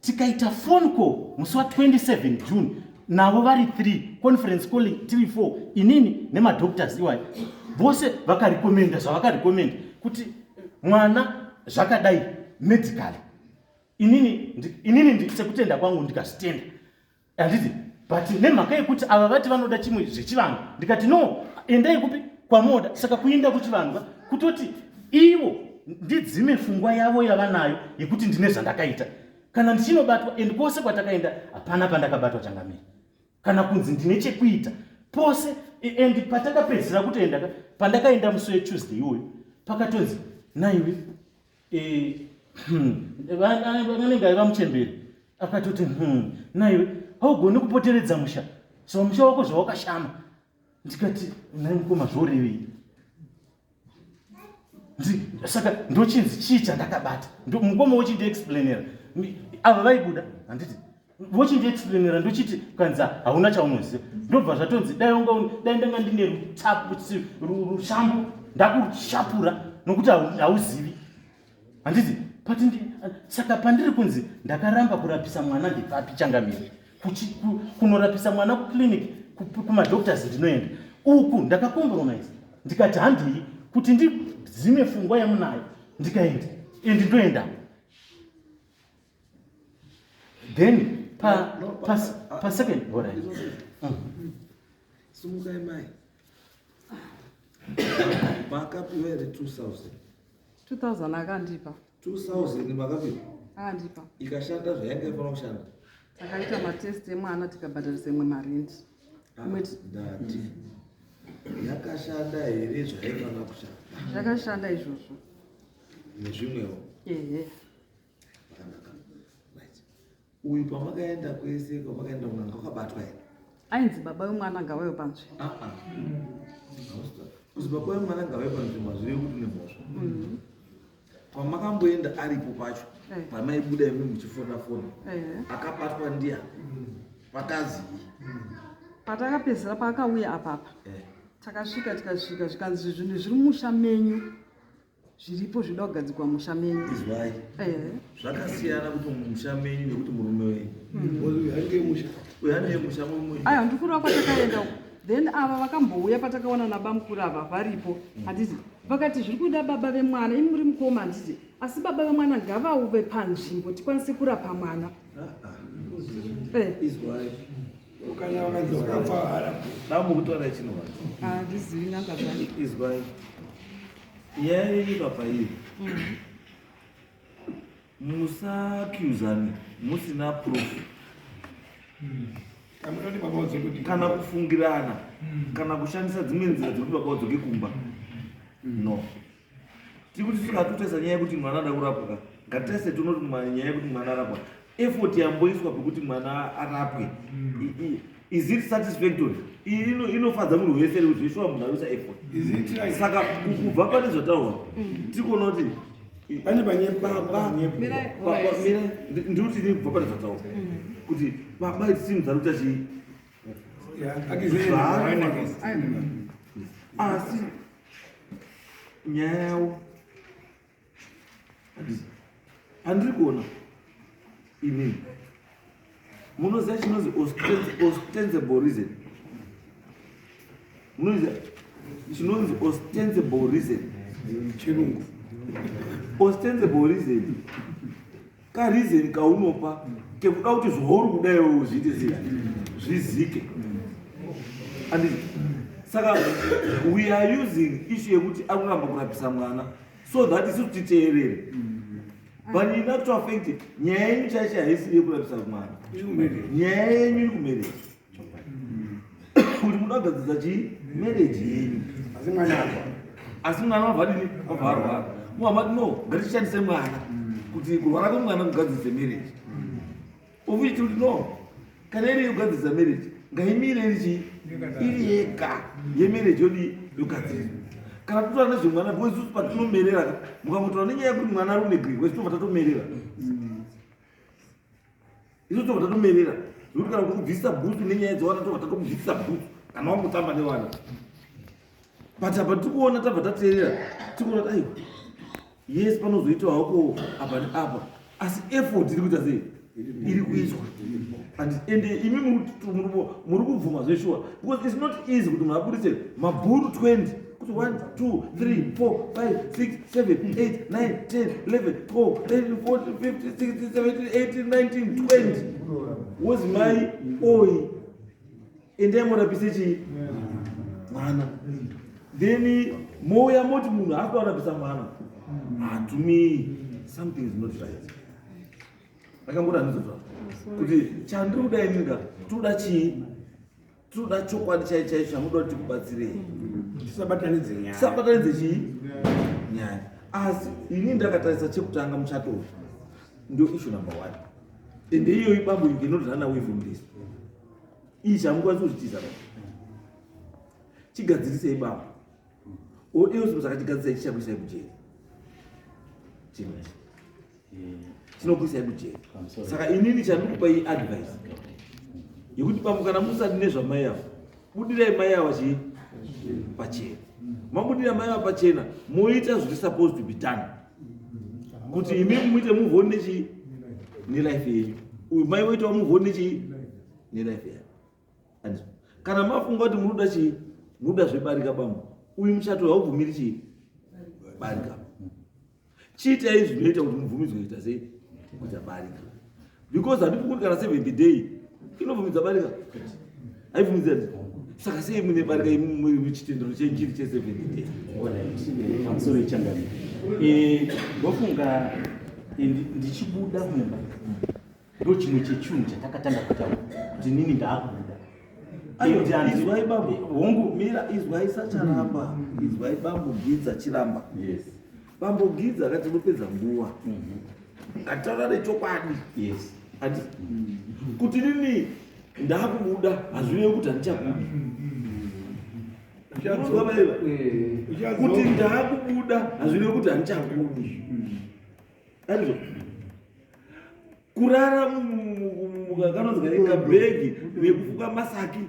Speaker 4: Tikaita phone call musi wa27 June navo vari 3, conference calling 3 4, inini nemadoctors iwayo vose. Vakarecommenda zvavakarecommenda kuti mwana zvakadai medically. Inini sekutenda kwangu ndikazvitenda, handiti? But nemhaka yekuti ava vati vanoda chimwe zvechivanhu, ndikati no, endai kupi kwamoda. Saka kuinda kuchivanhu kutoti ivo ndidzime fungwa yavo yavanayo yekuti ndine zvandakaita kana ndichinobatwa. And kwose kwatakaenda hapana pandakabatwa, changamire, kana kunzi ndine chekuita pose. And patakapedzisira kutoenda, pandakaenda musi weTuesday iwoyo, pakatonzi naiwe vanenge aiva muchemberi akatoti, naiwe haugoni kupoteredza musha, so musha wako zvawakashama." Ndikati, "Nai mukoma, zvorevei?" Saka ndochinzi chii chandakabata? Mukoma wochindiexplainera, ava vaibuda, handiti? Vochindiexplainera, ndochiti kanzi hauna chaunoziva. Ndobva zvatonzi dai ndanga ndine rushambu ndakushapura nokuti hauzivi, handiti? Saka pandiri kunzi ndakaramba kurapisa mwana ndepapi, changamire? Kunorapisa mwana kuclinic, kumadoctors ndinoenda uku. Ndakacompromise, ndikati handii kuti ndidzime fungwa yamunayo. Ndikaenda and ndoenda then pa,
Speaker 2: No,
Speaker 4: pa, pa second, alright.
Speaker 2: Sumukai mai. Makapiwa here 2000?
Speaker 1: 2000 akandipa.
Speaker 2: 2000 makapiwa?
Speaker 1: Akandipa.
Speaker 2: Ikashanda zvayange ifanira kushanda?
Speaker 1: Takaita matest emwana, tikabhadharisa imwe marendi.
Speaker 2: Ah, ndati yakashanda here zvaifanira kushanda?
Speaker 1: Zvakashanda izvozvo.
Speaker 2: Nezvimwewo?
Speaker 1: Ehe.
Speaker 2: Zvakanaka, right. Uyu pamakaenda kwese kwamakaenda kun'anga wakabatwa here?
Speaker 1: Ainzi baba wemwana ngavauye panzvimbo.
Speaker 2: Ah, ah. Kuzi baba wemwana ngavauye panzvimbo hazvirevi kuti une mhosva. Pamakamboenda aripo pacho, pamaibuda imi muchifona fona, akabatwa ndiani, pakazii?
Speaker 1: Patakapedzisira paakauya apapa, takasvika, tikasvika zvikanzi zvinhu zviri musha menyu zviripo, zvinoda kugadzikwa musha menyu.
Speaker 2: Izwai, zvakasiyana kuti musha menyu nekuti murume wenyu.
Speaker 3: Uyu handiye musha.
Speaker 2: Uyu handiye musha mumwe.
Speaker 1: Aiwa, ndikureva kwatakaenda uko. Then ava vakambouya patakaona nabamukuru ava varipo, handiti? Vakati zviri kuda baba vemwana, imi muri mukoma, handiti? Asi baba vemwana ngavauve panzvimbo tikwanise kurapa mwana.
Speaker 2: Izwai.
Speaker 3: Kana vakanzi vakafa harapo.
Speaker 2: Damukutaura chinhu.
Speaker 1: Handizivi n'anga zvacho.
Speaker 2: Izwai, nyaya yenyu papa iyi, musaccusane musina proof. Kana kufungirana, kana kushandisa dzimwe nzira dzekuti baba vadzoke kumba. No, tiri kuti tikatotarisa nyaya yekuti mwana ada kurapwa ka, ngatitarise tonoti nyaya yekuti mwana arapwa, effort yamboiswa pekuti mwana arapwe, is it satisfactory? Iyi inofadza munhu wese here kuti zveshuwa munhu arikuisa effort? Saka kubva pane zvataurwa, tiri kuona kuti
Speaker 3: Pane panyepo.
Speaker 2: Baba.
Speaker 1: Mirai,
Speaker 2: Baba,
Speaker 1: alright.
Speaker 2: mira, ndiri kuti kubva pane zvataurwa kuti baba, it seems ari kuita chii? Asi nyaya yavo handiri kuona inini. Munoziva chinonzi ostensible reason? Munoziva chinonzi ostensible reason?
Speaker 3: Chirungu.
Speaker 2: Ostensible reason kareason kaunopa kekuda kuti zvauri kuda iwewe zviite sei, zvizike. Anditi saka we are using issue yekuti ari kuramba kurapisa mwana so that isusu titeerere, but in actual fact nyaya yenyu chaicho haisiri yekurapisa mwana. Nyaya yenyu iri kumarriage, kuti muda kugadzirisa chii? Marriage yenyu.
Speaker 3: Asi mwana apa.
Speaker 2: Asi mwana wabva dini? Wabva arwara. Muhamati no, ngatishandise mwana kuti kurwara kwemwana kugadzirise marriage, of which kuti no, kana iri yekugadzirisa marriage, ngaimire iri chii? Iri yega yemarriage, yodii? Yogadziriswa. Kana totaura nezvemwana, because isusu patinomerera ka, mukangotaura nenyaya yekuti mwana ari kuneglectwa, isu tobva tatomerera. Isu tobva tatomerera zvekuti kana kuti kubvisisa bhutsu nenyaya dzewana, tobva tatokubvisisa bhutsu kana wangotamba nevana. But apa tiri kuona, tabva tateerera, tiri kuona kuti aiwa, yes, panozoitwa hako apa neapa, asi effort iri kuita sei? Iri kuiswa. And ende imi muri kubvuma zveshuwa, because it's not easy kuti munhu abudise mabhuru 20 kuti 1 2 3 4 5 6 7 8 9 10 11 12 13 14 15 16 17 18 19 20, wozi mai oi, endai murapise chii? Mwana. Then mouya moti munhu haasi kurapisa mwana. Ah, to me something is not right. Akangoti handizozva kuti chandiri kuda ininga, toda chii? Toda chokwadi chai chaicho chamuda kuti tikubatsirei.
Speaker 3: Tisabatanidze nyaya.
Speaker 2: Tisabatanidze chii? Nyaya. Asi ini ndakatarisa chekutanga, muchato uyu ndio issue number one, ende iyoyi bambo, you cannot run away from this. Iyi chamukwanisi kuzvitiza ba. Chigadzirisei bambo, or else musakachigadzirisai, chichakuisai kujeri. Chinhu ichi chinokuisai kujeri. Saka inini chandikupa iyi advice yekuti bambo, kana musati nezvamai ava, budirai mai ava chii? Pachena. Mabudira mai ava pachena, moita zviri supposed to be done kuti imi muite move on nechii? Nelife yenyu. Uyu mai voitawo move on nechii? Nelife yavo. Andizvo? Kana mafunga kuti munoda chii? Munoda zvebarika bambo, uyu muchato haubvumiri chii? Barika. Chiitai zvinoita kuti mubvumidzwe kuita sei? Kuita barika, because handifungi kuti kana seventh day inobvumidza barika. Haibvumidzi andi? Saka sei mune barika muchitendero chenyu chiri cheseventh day?
Speaker 4: Alright, pamusoro yechangamiro, ndofunga ndichibuda mumba ndo chimwe chechinhu chatakatanga kutaura kuti nini ndaakubuda.
Speaker 2: Ayo,
Speaker 4: Izwai
Speaker 2: izwai bambo.
Speaker 4: Hongu.
Speaker 2: Mira, izwai sacharamba, izwai bambo Gidza Chiramba.
Speaker 4: Yes.
Speaker 2: Bambo Gidza akati tinopedza nguva, ngataura nechokwadi. Ati kuti nini ndakubuda hazvirevi kuti handichakudi. Unonzwa maiva? Kuti ndakubuda hazvirevi kuti handichakudi. Andizvo? Kurara kanonzi kabhegi nekufuka masaki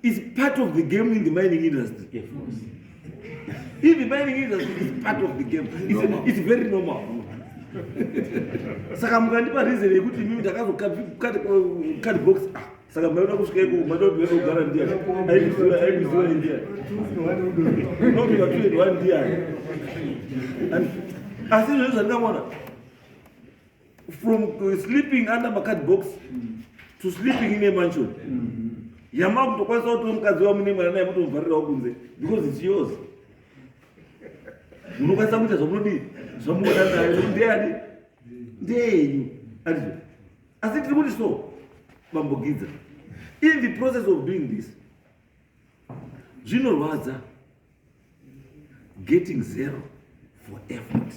Speaker 2: is part of the game in the mining industry.
Speaker 4: Of course.
Speaker 2: In the mining industry is part of the game. It's very normal. Saka mukandipa reason yekuti imimi ndakazocardbox, ah, saka maida kusvika iko, maida kuti maida kugara ndiani? Aikuziva ndiani? Unopika two and one ndiani? Asi izvozvo zvandingaona, from sleeping under macard box to sleeping in a mansion yamakutokwanisa kuti mukadzi wamune mwana naye mutomuvharirawo kunze because it's yours, munokwanisa kuita zvamunodii, zvamunoda nayo, nekuti ndeyani? Ndeyenyu. Andizvo? Asi tiri kuti so, bambo Gidza, In the process of doing this, zvinorwadza getting zero for effort.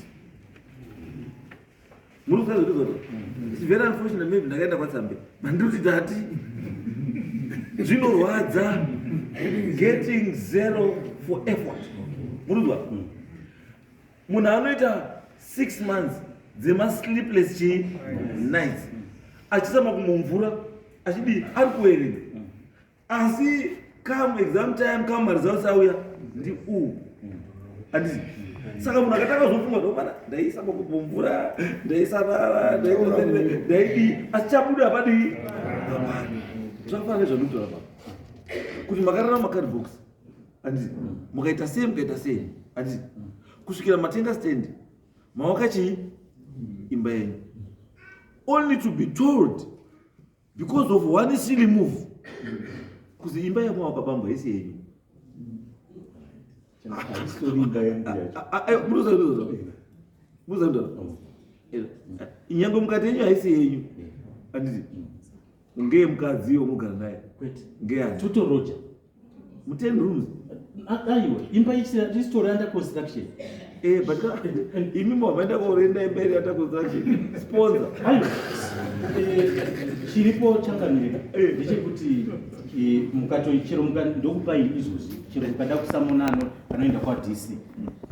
Speaker 2: Muri kuziva zvandiri kutaura? It's very unfortunate maybe ndakaenda kwaTsambe. Mandiri kuti tati zvinorwadza getting zero for effort. Muri kuzwa? Munhu anoita 6 months dzemasleepless chii nights achisama kumumvura achidii ari kuverenga asi come exam time come maresults auya ndi u handiti saka munhu akatanga zvofunga zvokuti ndaisa makumbo mvura ndaisarara ndaidii asi chabuda hapadii hapana zvakafanana nezvandikutaura pa kuti makarara macardbox handiti mukaita sei mukaita sei handiti kusvikira matenga stand mawaka chii imba yenyu only to be told because of one silly move kuzi imba yamawaka bambo haisi yenyu. Nyangwe mukati yenyu haisi yenyu handiti ngeye mukadzi womugara naye ngeyani
Speaker 4: totoroja
Speaker 2: muten rooms.
Speaker 4: Aiwa, imba isitori under construction.
Speaker 2: Eh, but imi mavaenda korenda imba iri under construction sponsor.
Speaker 4: Aiwa, chiripo changamire ndechekuti mukato chero ndokupai izvozvi, chero mukada kusamona anoenda kwaDC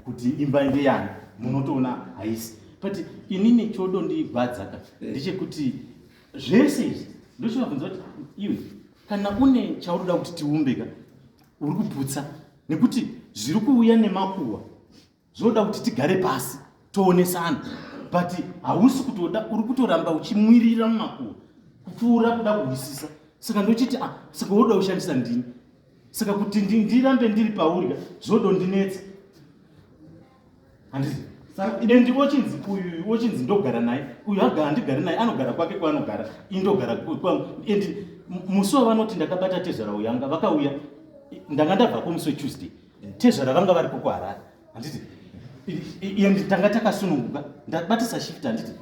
Speaker 4: kuti imba ndeyani, munotoona haisi. But inini chodondigwadza ka ndechekuti zvese izvi ndochovabvunza kuti iwe kana une chauroda kuti tiumbe ka uri kuputsa nekuti zviri kuuya nemakuhwa zvinoda kuti tigare pasi toonesana, but hausi kutoda, uri kutoramba uchimwirira mumakuhwa kupfuura kuda kuhwisisa. Saka ndochiti, ah, saka woda kushandisa ndini, saka kuti ndirambe ndiri pauri ka zvodondinetsa, handiti? And ochinzi uyu ochinzi ndogara naye uyu, handigari naye, anogara kwake kwaanogara, indogara kwangu. And musi wavanoti ndakabata tezvara uyanga vakauya, ndanga ndabvako musi weTuesday, tezvara vanga varipo kuHarare, handiti? And tanga takasununguka, ndabatisa shift, handiti?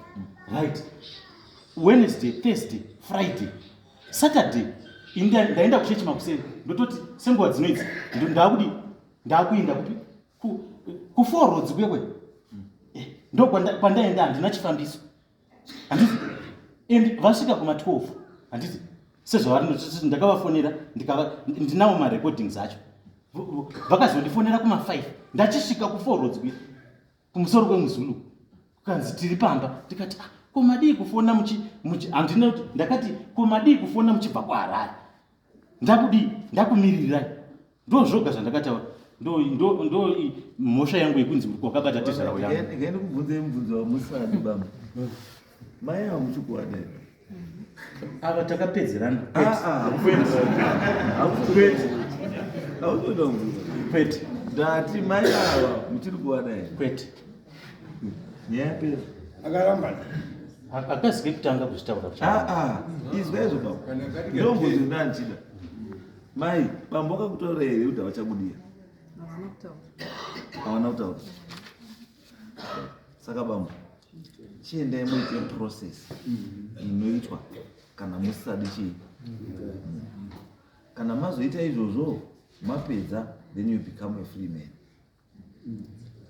Speaker 4: Right, Wednesday, Thursday, Friday, Saturday ndaenda kuchechi makuseni, ndototi senguva dzinoidzi ndakudi ndakuinda kupi, kuFour Roads kwekwe ndo kwandaenda, handina chifambiso, handiti? And vasvika kuma12, handiti? Sezvavari ndakavafonera, ndinawo marecordings acho, vakazondifonera kuma5 ndachisvika kuFour Roads kuya kumusoro kwemuzulu, kukanzi tiri pamba. Ndikati, ah, ko madii kufona muchi handina kuti ndakati ko madii kufona muchibva kuHarare, ndakudii, ndakumirirai. Ndo zvoga zvandakataura, ndo mhosva yangu yekunzi wakabata tezvara yangu.
Speaker 2: Ndikaende kubvunzei mubvunzo wamusadi bamba. Mai ava muchikuwada here?
Speaker 4: Ava takapedzerana.
Speaker 2: Kwete, hautoda kubvunza.
Speaker 4: Kwete.
Speaker 2: Ndati mai ava muchiri kuwada here?
Speaker 4: Kwete.
Speaker 2: Nyaya yapera.
Speaker 3: Akarambana.
Speaker 4: Akazike kutanga kuzvitaura.
Speaker 2: Izwa izvo baba, ndomubvunzo ndandichida. Mai, bambo akakutaura here kuti havachakudira?
Speaker 1: Havana kutaura.
Speaker 2: Havana kutaura. Saka bambo, chiendai muite process inoitwa kana musisadi chii. Kana mazoita izvozvo mapedza, then you become a free man.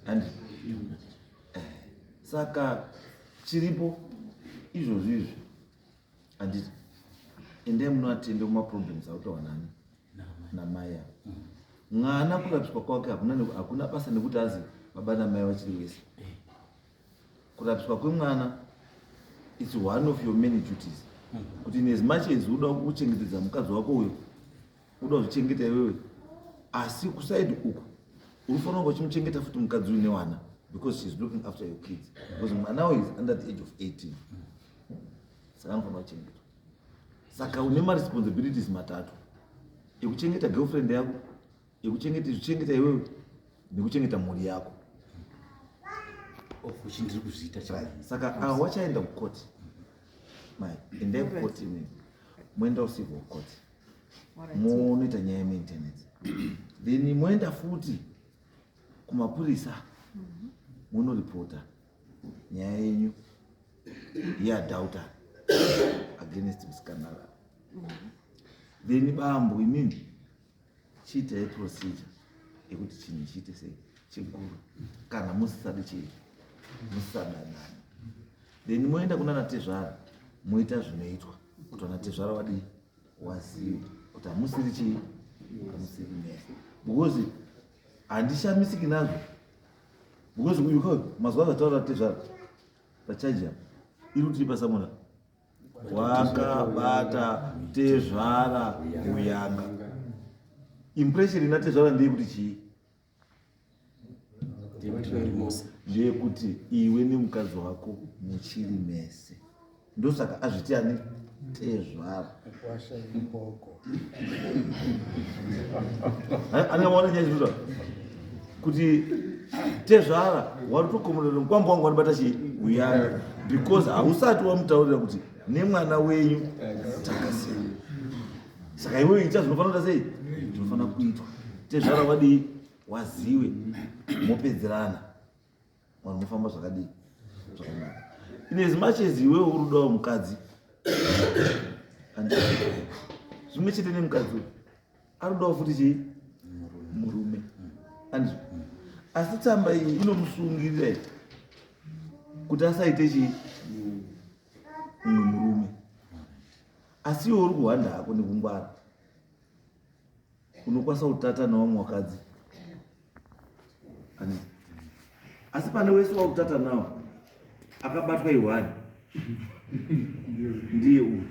Speaker 2: And saka chiripo izvozvo izvi, handiti? Endai munoatende kumaproblems autaura nani namai ava. Mwana kurapiswa kwake hakuna basa nekuti azi baba namai vachiri wese. Kurapiswa kwemwana, it's one of your many duties, kuti in as much as uda kuchengetedza mukadzi wako uyo, uda kuzvichengeta iwewe, asi kuside uku unofanira kunge uchimuchengeta futi mukadzi uyu newana, because she's looking after your kids, because mwana uyu is under the age of 18, saka anofanira kuchengetwa. Saka une maresponsibilities matatu: ekuchengeta girlfriend yako, ekuchengeta zvichengeta iwewe, nekuchengeta mhuri yako.
Speaker 4: Of which ndiri kuzviita.
Speaker 2: Right. Saka ava wachaenda kukoti. Mai, endai kukoti imimi, moenda kucivil court, munoita nyaya yemaintenance, then moenda futi kumapurisa, munoripota nyaya yenyu yeadultery against musikana. Then bambo, imini chiitai procedure yekuti chinhu chiite sei, chiguru. Kana musisadi chii, musisadanani, then moenda kuna natezvara, moita zvinoitwa kuti vanatezvara wadii, wazive kuti hamusiri chii, hamusiri mese. Because handishamisiki nazvo, because uyu mazuva azvataura tezvara pachaji apa iri kuti pasamona wakabata tezvara uyanga. Impression ina tezvara ndeyekuti chii? Ndeyekuti iwe nemukadzi wako muchiri mese. Ndosaka azviti ani, tezvara. Anenge nyaya zvinotaura kuti tezvara waritokomorera mukwambo wangu wanibata chii, uyanga, because hausati wamutaurira kuti nemwana wenyu takasiyana. Saka iwewe ita zvinofanira kuita sei, zvinofanira kuitwa. Tezvara wadii, waziwe, mopedzerana, vanhu mofamba zvakadii, zvakanaka. In as much as iwewe uri kudawo mukadzi, zvimwe chete nemukadzi uyu ari kudawo futi chii, murume, andizvo? Asi tsamba iyi inomusungirira iyi kuti asaite chii, mumwe murume. Asi iwe uri kuhwanda hako nekungwara, unokwanisa kutata nawamwe wakadzi. Handiti? Asi pane wese wakutata nawo akabatwa ihwani ndiye uyu,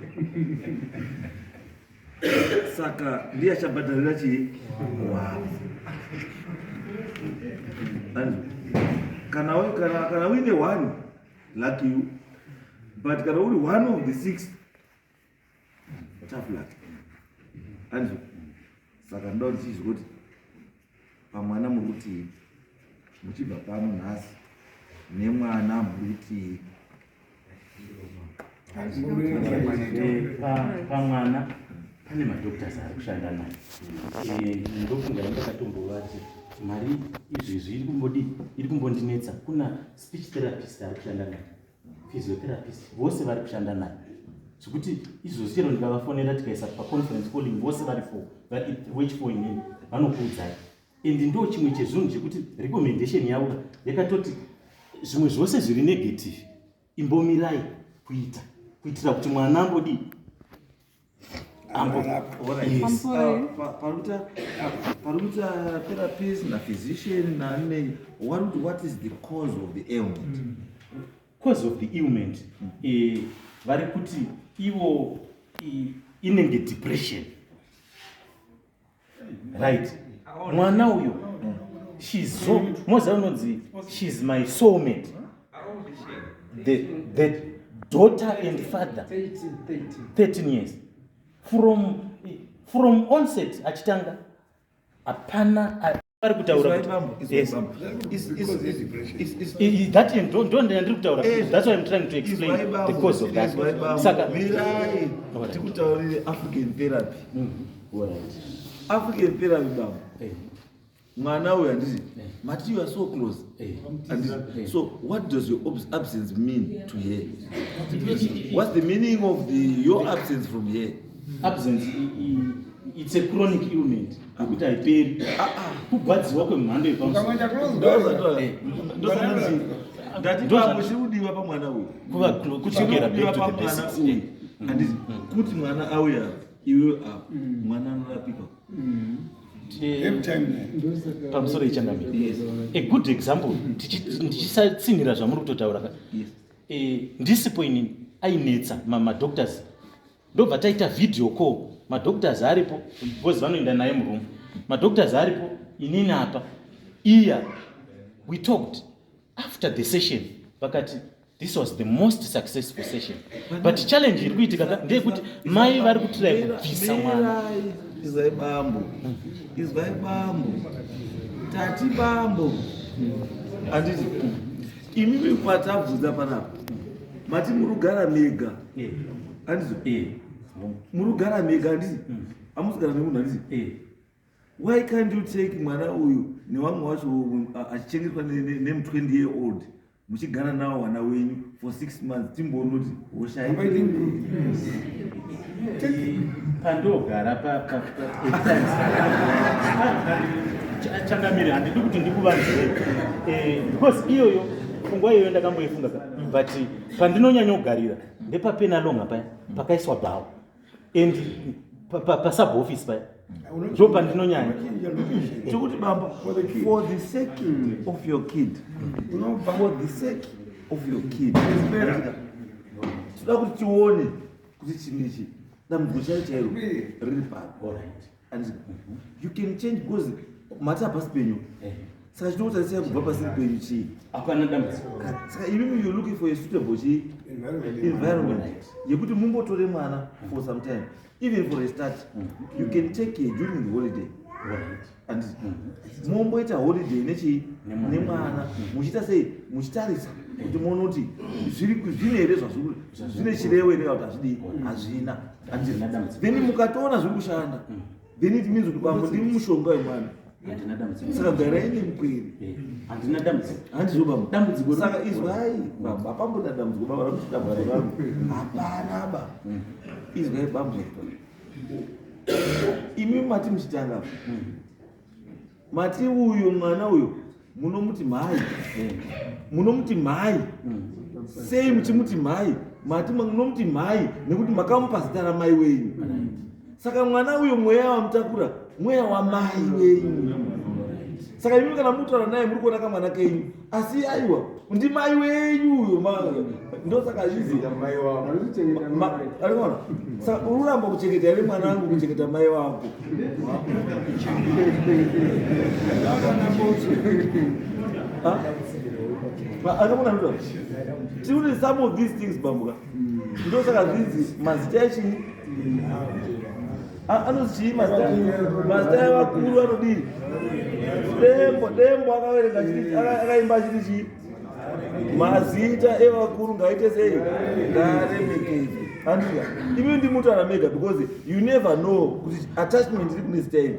Speaker 2: saka ndiye achabhadharira chii, wavo. Handiti? Kana uine one, lucky you, but kana uri one of the six, tough luck. Handiti? Saka ndoda kuti chizwe kuti pamwana muri kutii muchibva pano nhasi, nemwana muri kutii?
Speaker 4: Pamwana pane madoctors ari kushanda naye. Ndofunga ndakatombovati mari izvezvi iri kumbodi, iri kumbondinetsa. Kuna speech therapist ari kushanda naye, physiotherapist, vose vari kushanda naye, zvekuti izvozvi chero ndikavafonera tikaisa paconference calling vose vari four, vari which four inini, vanokuudzai. And ndo chimwe chezvinhu chekuti recommendation yavo yakatoti zvimwe zvose zviri negative imbomirai kuita, kuitira kuti mwana ambodii, ambo.
Speaker 2: Alright.
Speaker 4: Yes.
Speaker 2: Pari kuita therapist naphysician nane what is the cause of the ailment?
Speaker 4: Cause of the ailment, vari kuti ivo inenge depression, right? Mwana uyo, she's so moza unonzi she's my soulmate, the daughter and father. 13 years from onset achitanga hapana vari kutaura kuti yes. That ndo ndiri kutaura. That's why I'm trying to explain the cause of that. Saka
Speaker 2: mirai tikutaurire African therapy. African therapy, baba. Mwana uyu, handiti mati you are so close? Handiti? So what does your absence mean to her? What's the meaning of the your absence from here?
Speaker 4: Absence, it's a chronic ailment yekuti haiperi, kugwadziwa kwemhando yepamusoro.
Speaker 3: Ukamwenda close.
Speaker 2: Ndati bambo, chiri kudiwa pamwana uyu,
Speaker 4: Kudzokera back to the
Speaker 2: pamwana
Speaker 4: basics.
Speaker 2: uyu, handiti kuti mwana auya, iwe apa mwana anorapika?
Speaker 3: Every time.
Speaker 4: Pamusoro ichangamira, a good example, ndichisatsinhira zvamuri kutotaura ka. Ndisipo inini, ainetsa madoctors, ndobva taita video call, madoctors aripo, because vanoenda naye muroom, madoctors aripo, inini apa iya. We talked after the session, vakati this was the most successful session. But challenge iri kuitika ka ndeyekuti mai vari kutry kubvisa mwana.
Speaker 2: Mirai, izwai bambo, izwai bambo, tati bambo, handiti imimi kwatabvunza panapa mati muri kugara mega? Handiti muri kugara mega, handiti hamusi kugara nemunhu, handiti? Why can't you take mwana uyu nevamwe wacho achichengetwa nemu20 year old, muchigara nawo wana wenyu for 6 months, timboona kuti hosha?
Speaker 4: Pandogara changamire, handidi kuti ndikuvanzire because iyoyo pfungwa iyoyo ndakamboifunga, but pandinonyanyogarira ndepaPenalonga paya pakaiswa bhawa and pasub office paya, ndo pandinonyanya.
Speaker 2: Tikuti bamba, for the sake of your kid, for the sake of your kid, toda kuti tione kuti chinhu ichi, dambudziko chairo chairo riri papi. And you can change because mati hapasi penyu, saka chinokutarisa kubva pasiri penyu chii?
Speaker 4: Hapana dambudziko.
Speaker 2: Saka imimi, you're looking for a suitable chii? Environment yekuti mumbotore mwana for some time, even for a start you can take her during the holiday. And momboita holiday nechii?
Speaker 4: Nemwana.
Speaker 2: Nemwana. Muchiita sei? Muchitarisa kuti muone kuti zvine here zvazviri, zvine chirevo here kana kuti hazvidii, hazvina.
Speaker 4: Handina dambudziko.
Speaker 2: Then mukatoona zviri kushanda, then it means kuti bambo ndiri mushonga wemwana.
Speaker 4: Handina dambudziko.
Speaker 2: Saka garai nemukwiri.
Speaker 4: Handina dambudziko.
Speaker 2: Handizvo bambo?
Speaker 4: Dambudziko
Speaker 2: Saka izwai bambo, hapamboda dambudziko baba rakuti dambudziko rangu hapana ba. Izwai bambo, imi mati muchitanga, mati uyo mwana uyo munomuti mhai, munomuti mhai. Sei muchimuti mhai? Mati munomuti mhai nekuti makamupa zita ramai wenyu. Saka mwana uyo mweya wamutakura mweya wamai wenyu. Saka imi kana mutaura naye muri kuona kamwana kenyu, asi aiwa, ndimai wenyu uyo. Ndosaka zvizi arikuona. Saka uri kuramba kuchengeta here mwana wangu, kuchengeta mai wako? Ha? Akaona ndoda tiri some of these things bambuka. Ndosaka zvinzi mazita echii anonzi chii? Mazita evakuru anodii? Dembo, Dembo akaverenga akaimba achiti chii? Mazita evakuru ngaite sei? Ngaaremekedzwe. Andika imi ndimutaura mega because you never know kuti attachment iri kune zita iri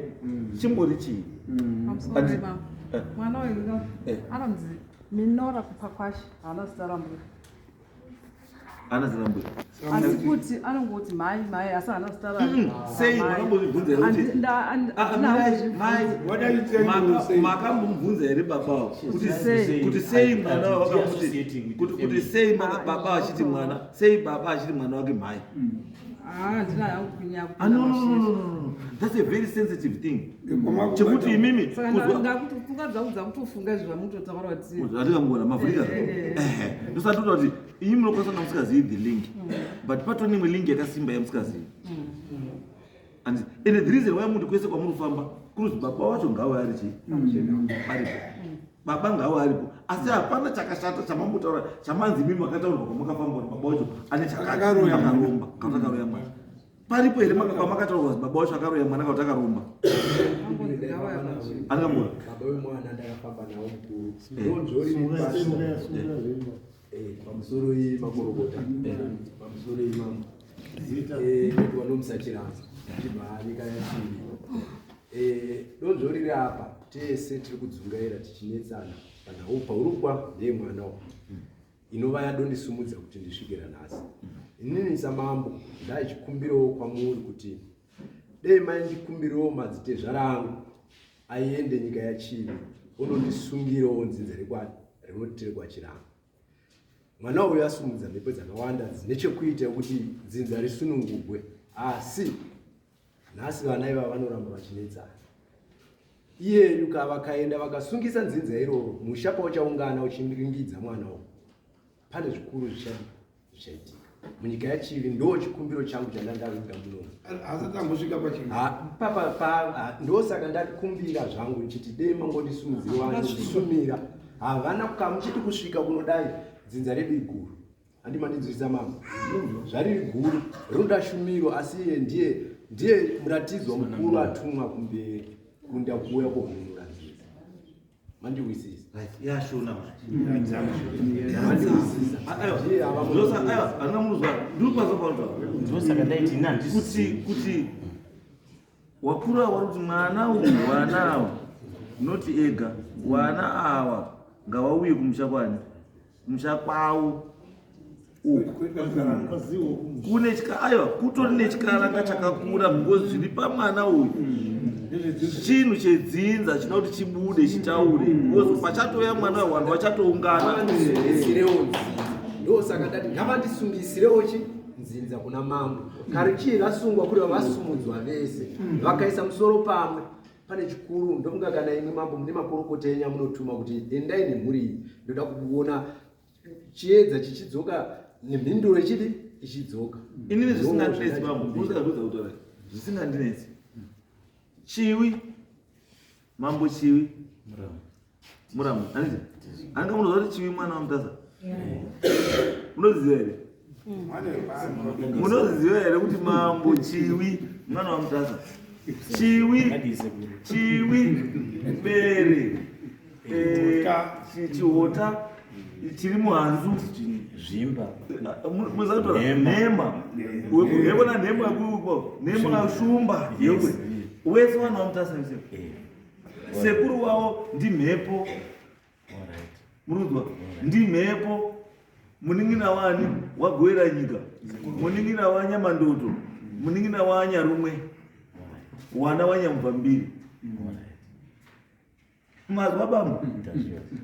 Speaker 2: chimbori chii.
Speaker 1: Pamusoro baba. Mwana uyu anonzi Minora Kupakwashe, haana zita rambuya.
Speaker 2: Ana zita rambuya.
Speaker 1: Asi kuti anongoti mhai, mhai, asi haana zita.
Speaker 2: Sei makambozvibvunza here kuti Ah, mirai, mai, makambomubvunza here babawo kuti
Speaker 1: Sei?
Speaker 2: Kuti sei mwana wakamuti
Speaker 4: Associating with the
Speaker 2: kuti sei baba achiti mwana, sei baba achiti mwana wake mhai?
Speaker 1: Handina hangu kunyanya.
Speaker 2: Ah, no, no, no, no, no, no. That's a very sensitive thing chekuti imimi
Speaker 1: Saka
Speaker 2: kuzwa
Speaker 1: ndakuti pfungwa dzangu dzakutofunga izvi zvamutotaura kuti
Speaker 2: Atingamugona mavhurika.
Speaker 1: Eh,
Speaker 2: Ndosati kuti imi munokwanisa kunga musikazivi the link, but patone imwe link yakasimba yamusikazivi. And the reason why munhu kwese kwamuri kufamba kuruzi baba wacho ngawe ari chii? Aripo baba, ngawe aripo, asi hapana chakashata chamambotaura chamanzi imi makataurwa kwamakafamba kuti baba wacho ane chakati,
Speaker 3: Akaroya mwana.
Speaker 2: akaromba kana kuti akaroya mwana. Paripo here kwamakataurwa kuti baba wacho akaroya mwana kana kuti akaromba?
Speaker 1: Angonzi ngawaya panzvimbo.
Speaker 2: Andingamboona.
Speaker 5: Baba wemwana ndakafamba nawo mukuru, donzvo riri pamusoro iyi, makorokota, pamusoro iyi mambo. Inoitwa Chiranza, chibva nyika yaChivi. Donzvo riri apa, tese tiri kudzungaira tichinetsana panhau paurukwa ndeyemwana uyu, inova yadondisumudza kuti ndisvikira nhasi. Inini samambo ndaichikumbirawo kwamuri kuti dei maindikumbirawo madzitezvara angu aende nyika yaChivi unondisungirawo nzinza rinoti rekwaChiranga. Mwana uyu asumudza mhepo dzakawanda dzine chekuita yekuti dzinza risunungurwe, asi nhasi vana ivava vanoramba vachinetsana. Iyeyu ka vakaenda vakasungisa nzinza iroro, musha pauchaungana uchiringidza mwana uyu, pane zvikuru zvichaitika munyika yaChivi. Ndo chikumbiro changu chandandaviga munomu.
Speaker 3: Asati ambosvika paChivi.
Speaker 5: Ndosaka ndakumbira zvangu ndichiti dei mangondisumudzira, ndisumira havana kamuchiti kusvika kunodai. Dzinza redu iguru, handi mandinzwisisa mama? Zvariri guru rinoda shumiro, asi iye ndiye muratidzwa mukuru atumwa kumberi kunda kuuya kohunura nzinza. Mandiwisisa?
Speaker 2: Right, yashona manje.
Speaker 5: Mandiwisisa? Ndiye ava.
Speaker 2: Aiwa, handina munozwa, ndiri kwanza pautaura.
Speaker 4: Ndosaka ndaiti ini handisi
Speaker 2: Kuti wakuru ava vari kuti mwana uyu, wana awa noti ega, wana awa ngavauye kumusha kwani, kumusha kwavo. Uku kune aiwa, kutori nechikaranga chakakura because zviri pamwana uyu chinhu chedzinza chinoda kuti chibude chitaure, because pachatouya mwana uyu vanhu vachatoungana.
Speaker 5: Ngavandisungisirewo nzinza. Ndosaka ndati ngavandisungisirewo chi nzinza kuna mambo. Kare chii vasungwa kureva vasumudzwa vese, vakaisa musoro pamwe pane chikuru. Ndofunga kana imwe mambo mune makorokota enyu amunotuma kuti endai nemhuri iyi, ndoda kuona chiedza chichidzoka nemhinduro ichidi ichidzoka.
Speaker 2: Inini zvisingandinetsi, mambo, musingazvidza kutaura zvisingandinetsi, Chiwi, mambo Chiwi Muramu, anditi anga munoziva kuti Chiwi mwana waMutasa? Munoziva here? Munoziva here kuti mambo Chiwi mwana waMutasa? Chiwi, Chiwi, Bere, Chihota chiri muhanzu.
Speaker 4: Zvimba.
Speaker 2: Muzatora Nhema, yekona Nhema, yekuko Nhema, Shumba yekwe, wese wana waMutasa wese. Sekuru wavo ndimhepo, murudzwa ndimhepo, munin'ina wani wagoera nyika, munin'ina waNyamandoto, munin'ina waNyarumwe, wana waNyamubva mbiri. Mazwa, bambo?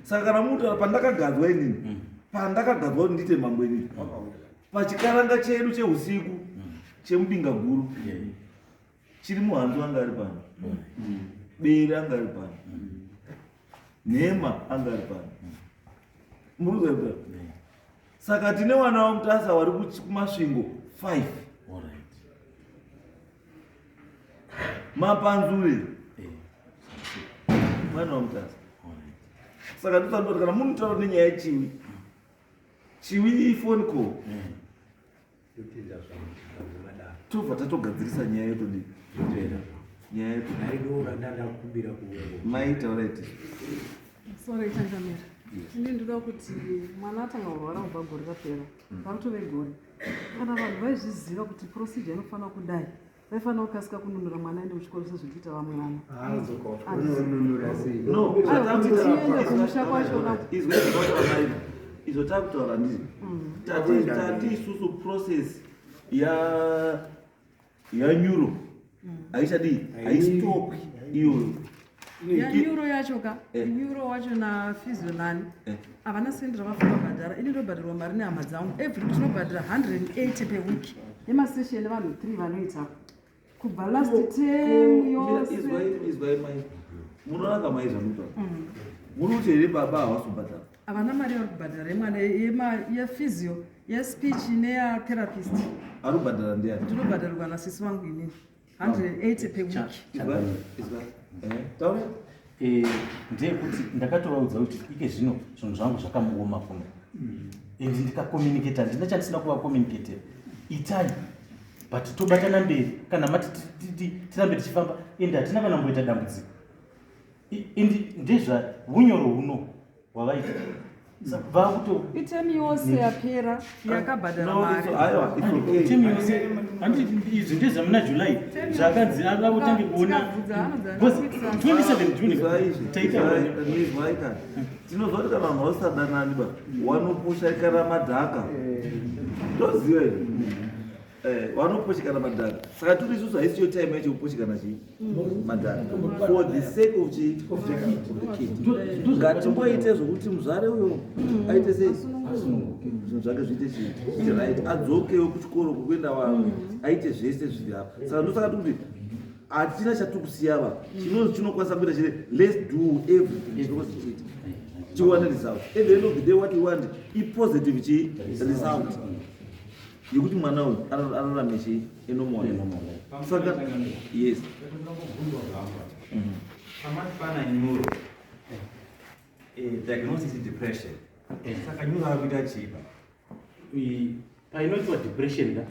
Speaker 2: Saka kana mutaura pandakagadzwa inini, pandakagadzwa kuti ndiite mambo inini, pachikaranga chedu cheusiku chemubinga guru chiri muhanzu, anga ari pano Bere, anga ari pano Nhema, anga ari pano muruza. Saka tine wana waMutasa wari kuMasvingo 5. Mapanzure mwana waMutasa. Saka ndosandoti kana munotaura nenyaya yechiwi, Chiwi iphone call,
Speaker 5: Ndotenda zvangu madaro.
Speaker 2: Tobva tatogadzirisa nyaya yotodii, nyaya yeto
Speaker 5: Aidora ndandakumbira kuuya.
Speaker 2: Maitaura iti.
Speaker 1: Sorry, changamira. Ini ndoda kuti mwana atanga kurwara kubva gore rapera, parutove gore. Kana vanhu vaizviziva kuti procedure inofanira kudai, vaifanira kukasika kununura mwana aende kuchikoro sezvekuita vamwe vana.
Speaker 5: Unonunura sei?
Speaker 2: No.
Speaker 1: Aiwa, kuti tiende kumusha kwachona.
Speaker 2: Izwe zvinotaura mai, izvo takutaura ndizvo. Tati isusu process ya neuro haichadii, haistopwi iyoyo.
Speaker 1: Yaneuro yacho ka, neuro wacho naphysio nani, havana sendi ravafanira kubhadhara. Ini ndobhadharwa mari nehama dzangu every week, tinobhadhara 180 per week yemasession evanhu 3 vanoita kubva last term yose.
Speaker 2: Izwai mai, munoranga mai zvamunotaura. Muri kuti here baba havasi kubhadhara?
Speaker 1: Havana mari yavari kubhadhara yemwana, yephysio, yespeech neyatherapist.
Speaker 2: Ari kubhadhara ndiani?
Speaker 1: Ndinobhadharirwa nasisi vangu inini 180 per week.
Speaker 2: Izwai, izwai. Taura.
Speaker 4: Ndeyekuti ndakatovaudza kuti ike zvino zvinhu zvangu zvakamuoma kuno and ndikacommunicate, handina chandisina kuvacommunicatera. Itai, but tobatana mberi kana mati tirambe tichifamba, ende hatina kana kumboita dambudziko. And ndezva unyoro huno hwavaita. Saka vakuto
Speaker 1: Iterm yose yapera yakabhadhara
Speaker 2: No,
Speaker 1: mari.
Speaker 2: Aiwa, it's okay.
Speaker 4: Term yose, handiti izvi ndezvamuna July zvakanzi avotange kuona?
Speaker 1: Tikabvunza, anonzi
Speaker 4: Because 27 June
Speaker 2: Izwai izvi.
Speaker 4: taita.
Speaker 2: Izwai kana tinozwa kuti kana vanhu vasadanani ba wanoposhekana madhaka, toziva izvi. Vanoposhekana madhaka. Saka tiri isusu haisiyo time yacho yekuposhekana chii madhaka for the sake of chii, of the kid. Ngatimboite zvokuti muzvare uyo aite sei, zvinhu zvake zviite chii, zviite right, adzokewo kuchikoro kukuenda vamwe, aite zvese zviri apa. Saka ndosaka tikuti hatina chatiri kusiya va chinonzi chinokwanisa kuita chine. Let's do everything chinokwanisa kuita tiwane result. At the end of the day, what we want ipositive chii, result yekuti mwana uyu ararame chii, enormal life. Saka yes.
Speaker 6: Pamati pana neuro diagnosis depression, saka neuro ari kuita chipa?
Speaker 4: Painoitwa depression da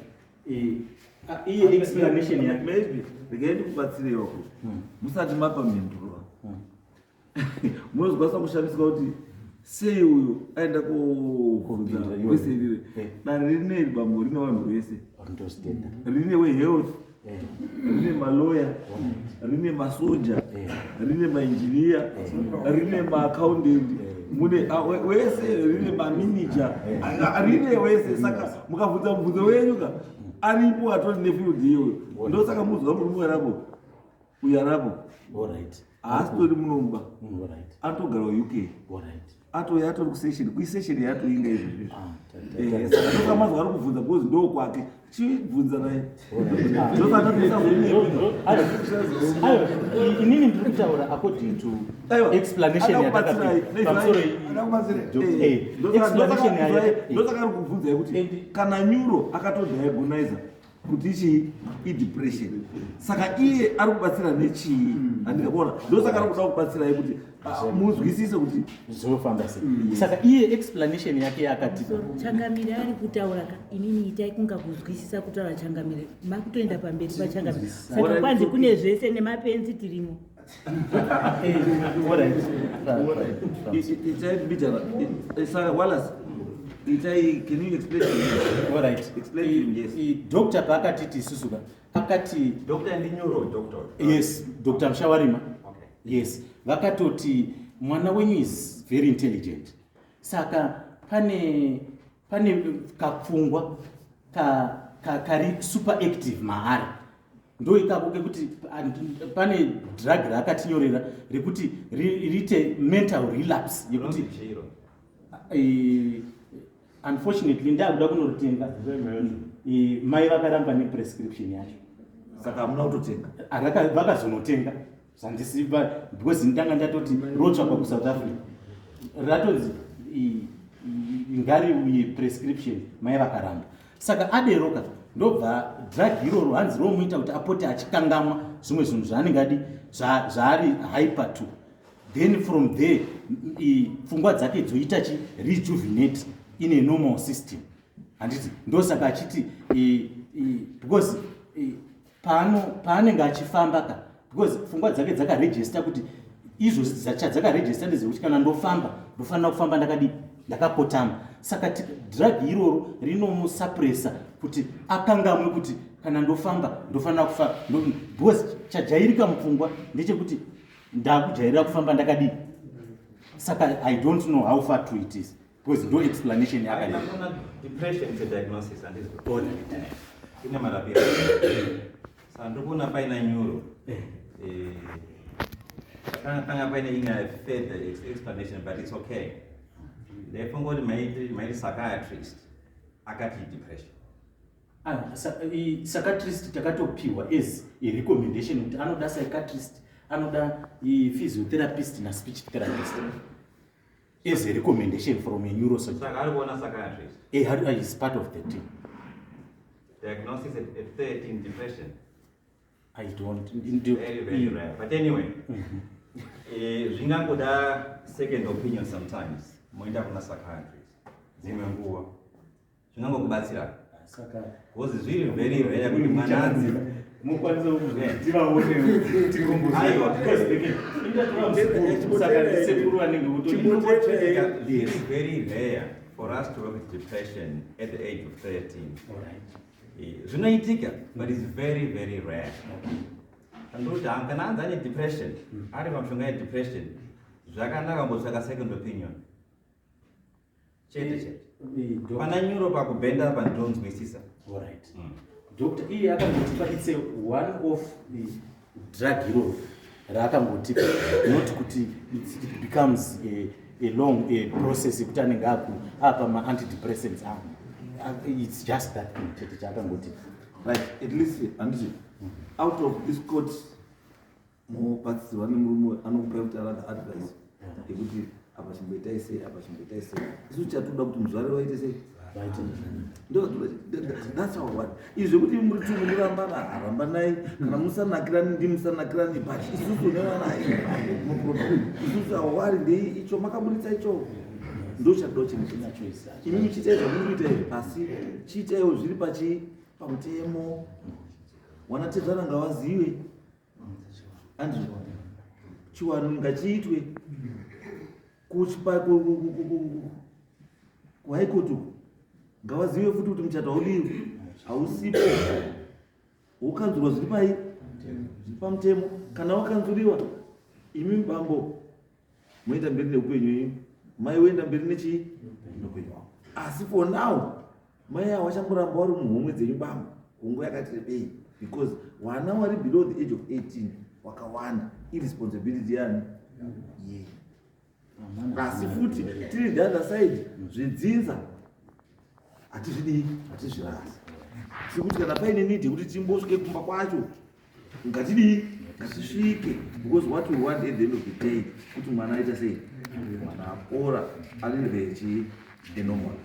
Speaker 4: iye explanation yake.
Speaker 2: Maybe regai ndikubatsirewo. Musati mapa mhinduro, munozokwanisa kushamisika kuti sei uyu aenda kobvunza wese irire. Dare rineri, bambo, rine vanhu vese.
Speaker 4: Ndozitenda.
Speaker 2: Rine wehealth. Rine maloya, rine masoja, rine mainjiniya, rine maaccountant, mune wese, rine maminija, rine wese. Saka mukabvunza mubvunzo wenyu ka, aripo atori nefield iyoyo. Ndosaka muzwa murume arapo, uyo arapo, haasitori munomba, atogara UK, atouya atori kusession, kuisession yaatoinga izvozvo. Saka ndosamazwa ari kubvunza because ndo kwake. Chibvunza naye.
Speaker 4: Aiwa, inini ndiri kutaura according to
Speaker 2: Aiwa,
Speaker 4: explanation
Speaker 2: adakubatsirai.
Speaker 4: yatakapiwa pamusoro explanation
Speaker 2: Ndosaka ari kubvunzai kuti kana neuro akatodiagoniza kuti ichii, idepression, saka iye ari kubatsira nechii? Handikakuona. Ndosaka ari kuda kubatsirai kuti munzwisise kuti
Speaker 4: zvinofamba sei. Saka iye explanation yake yaakatipa
Speaker 7: Changamire ari kutaura ka, inini itai kunga kuzwisisa kutaura changamire, makutoenda pamberi pachangamire. Saka kwanzi kune zvese nemapenzi tirimo.
Speaker 4: Alright.
Speaker 2: Itai mbijana. Saka Wallace, itai, can you explain to him?
Speaker 4: Alright.
Speaker 2: Explain to him, yes.
Speaker 4: Doctor paakatiti isusu ka, akati
Speaker 6: Doctor ndi neuro doctor?
Speaker 4: Yes, Dr Mushawarima.
Speaker 6: Okay.
Speaker 4: Yes, vakatoti mwana wenyu is very intelligent, saka pane kapfungwa kari super active maari. Ndo ikako kekuti pane drug raakatinyorera rekuti riite mental relapse yekuti
Speaker 6: Rinonzi chiro?
Speaker 4: Unfortunately ndakuda kunoritenga. Mai vakaramba neprescription yacho.
Speaker 2: Saka hamuna kutotenga?
Speaker 4: Vakazonotenga zvandisiva because ndanga ndatoti rotsvakwa kuSouth Africa, ratonzi ngariuye prescription, mai vakaramba. Saka aderoka ndobva drug iroro hanzi romuita kuti apote achikangamwa zvimwe zvinhu zvaanenge adi zvaari hyper to, then from there pfungwa dzake dzoita chi rejuvenate in a normal system, handiti? Ndosaka achiti because paanenge achifamba ka, because pfungwa dzake dzakaregister kuti izvozvi chadzakaregister ndezvekuti kana ndofamba ndofanira kufamba ndakadii, ndakakotama. Saka drug iroro rinomusuppressa kuti akangamwe kuti kana ndofamba ndofanira kufamba, because chajairika mupfungwa ndechekuti ndakujairira kufamba ndakadii. Saka I don't know how far true it is because ndo explanation yakadii.
Speaker 6: Hakuna depression is a diagnosis, handizvo?
Speaker 4: Alright.
Speaker 6: Ine marapiro. Saka ndiri paina neuro. Panga paine ina further explanation, but it's okay. Ndaifunga kuti maiti psychiatrist akati depression.
Speaker 4: Ah, psychiatrist takatopiwa as a recommendation kuti anoda psychiatrist, anoda physiotherapist naspeech therapist as a recommendation from a neurosurgeon.
Speaker 6: Saka ari kuona psychiatrist?
Speaker 4: Is part of the team.
Speaker 6: Diagnosis at 13, depression.
Speaker 4: I don't
Speaker 6: Very, very rare. But anyway, zvingangoda second opinion sometimes. Moenda kuna psychiatrist. Dzimwe nguva. Zvingangokubatsira.
Speaker 4: Saka
Speaker 6: Because zviri very rare kuti mwana anzi
Speaker 4: mukwanisa tivaone.
Speaker 6: Aiwa.
Speaker 4: Saka sekuru vanenge voto
Speaker 6: It's very rare for us to work with depression at the age of 13. Zvinoitika, but it's very, very rare. Andoti kana anzi ane depression, ari pamushonga yedepression, zvakanaka kumbotsvaka second opinion. Chete chete. Pana neuro pakubhenda apa ndinonzwisisa.
Speaker 4: Alright. Doctor iye akangotipa, it's a one off drug iroro raakangotipa, not kuti it becomes a long a process yekuti anenge aku apa ma-antidepressants. It's just that thing chete chaakangotipa.
Speaker 2: Right, at least handiti out of this court mubatsirwa nemurume anokupai kuti another advice yekuti apa chimboitai sei, apa chimboitai sei. Isu chatoda kuti muzvare vaite sei. That's our one. Izvi zvekuti muri two murambana, harambanai. Kana musanakirani, ndi musanakirani, but isusu nevana, no problem. Isusu awari ndei icho makaburitsa icho ndo chatoda chengetedza. Imi muchiitai zvamuri kuita izvi, asi chiitaiwo zviri pachi pamutemo. Wanatezvara ngavazive, andizvo? Chiwano ngachiitwe kuhigh court uku, ngavazive futi kuti muchato haudiwi, hausipo. Wokanzurwa zviri pai zviri pamutemo. Kana wakanzuriwa, imi bambo moenda mberi neupenyu yenyu, mai woenda mberi nechii neupenyu wavo. Asi for now mai avo vachangoramba vari muhomwe dzenyu bambo kunguva yakati rebei because wana wari below the age of 18 wakawanda irresponsibility yani yenyu. Asi futi tiri the other side zvedzinza hatizvidii, hatizvirasi. Tiri kuti kana paine need yekuti timbosvike kumba kwacho ngatidii, ngatisvike, because what we want at the end of the day kuti mwana aita sei, mwana apora alive chii a normal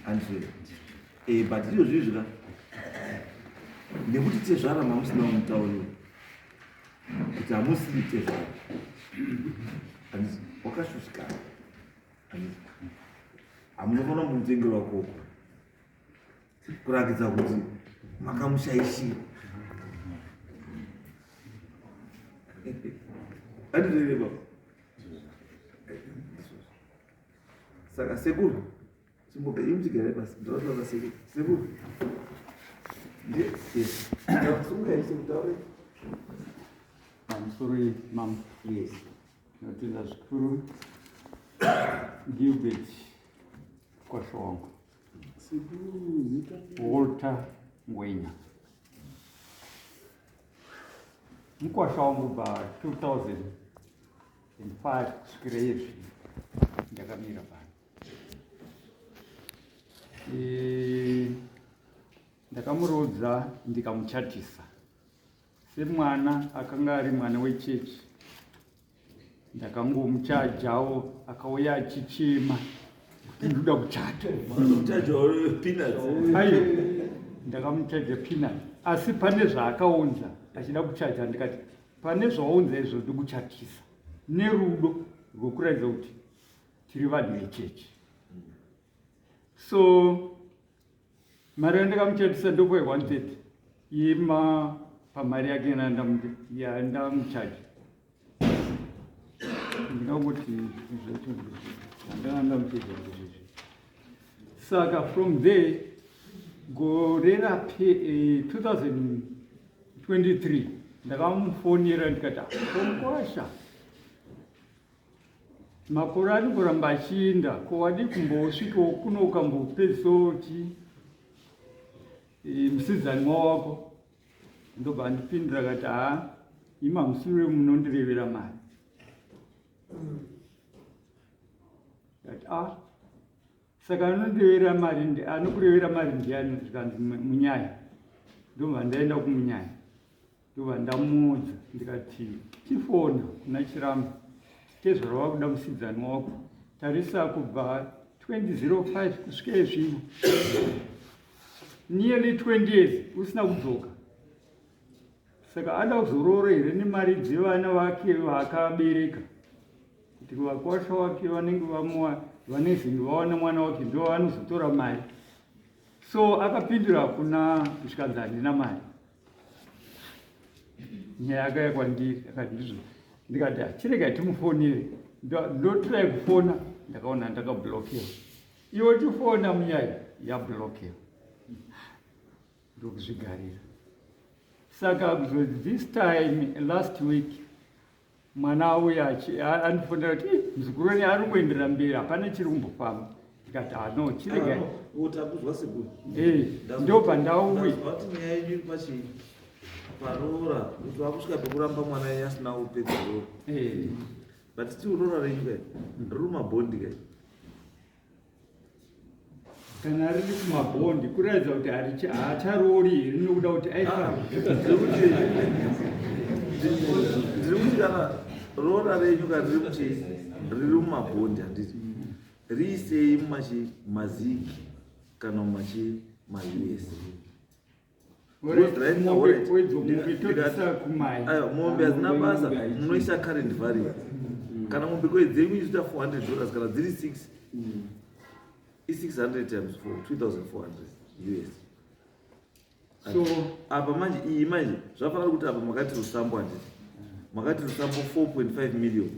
Speaker 2: andizve. But izvo zvizvi ka nekuti tezvara mamusina kumutaurira kuti hamusiri tezvara, handiti wakashushikana, handiti hamunofanira kumutengerwa koko kurakidza kuti makamushaishira, handizvere baba? Saka sekuru chimboga imuchigare pasi, ndinotaura sekuru. Sekuru ndiye, yes, sungai sekutaure.
Speaker 8: Pamusoro mambo.
Speaker 2: Yes.
Speaker 8: Tinotenda zvikuru. Gilbert kwasha wangu. Walter Ngwenya mukwasha wangu bva 2005 kusvikira izvi ndakamira pano. Ndakamurodza ndikamuchatisa semwana akanga ari mwana wechechi. Ndakangomuchajawo, akauya achichema kuti ndoda kuchata. Aiwa, ndakamuchaja peanut, asi pane zvaakaunza achida kuchaja. Ndikati pane zvaunza izvo ndikuchatisa nerudo rwekuratidza kuti tiri vanhu vechechi. So mari yandakamuchatisa ndopo ye130 yema pamari yake yandamuchaja. Ndingakuti zvacho zvandanga ndamuchaja ndizvizvi. Saka from there gore rape 2023 ndakamufonera ndikati, "Komukwasha, makore ari kuramba achiinda, ko wadi kumbosvikawo kuno ukambopedzisawo chi musidzanwa wako?" Ndobva andipindura akati, "Haa, ima musure munondirevera mari." Ndati, "A, saka anondirevera mari, anokurevera mari ndiani?" Zvikanzi Munyaya. Ndobva ndaenda kumunyaya, ndobva ndamuudza ndikati, "Tifona kuna Chiramba, tezvara wakuda musidzani wako. Tarisa, kubva 2005 kusvika zvino, nearly 20 years usina kudzoka. Saka ada kuzoroora here nemari dzevana vake vaakabereka, kuti vakwasha wake vanenge vamuwa vanezenge vawana mwana wake ndo vanozotora mari?" So akapindura kuna zvikanzi, "Handina mari." Nyaya yakauya kwandiri akati ndizvo. Ndikati, "Chirega timufonere." Ndotrai kufona, ndakaona ndakablokewa. Iwe chifona munyaya yablokewa, ndokuzvigarira. Saka kuzoti this time last week mwana auya andifonera kuti, "Eh, muzukuru wenyu ari kuenderera mberi, hapana chiri kumbofamba." Ndikati, "Ano chirega."
Speaker 2: Takuzwa sekuru.
Speaker 8: Ndobva ndauya.
Speaker 2: Ndazwa kuti nyaya yenyu iri pachii paroora, kuti wakusvika pekuramba mwana yenyu asina kupedza roora. But still roora renyu kai riri mumabhondi kai.
Speaker 8: Kana riri kumabhondi kuratidza kuti haacharoori here nokuda kuti aifa?
Speaker 2: Ndiri kuti kana roora renyu kana riri muchii riri mumabhondi, handiti riisei mumachi maZiG kana mumachi maUS.
Speaker 8: Todisa kumai.
Speaker 2: Aiwa, mombe hadzina basa, munoisa current value. Kana mombe kwe dzenyu ichiita $400, kana dziri 6, i600 times 4, 2400 US.
Speaker 8: So
Speaker 2: apa manje, iyi manje zvafanira kuti apa makati rusambo, handiti makati rusambo 4.5 million,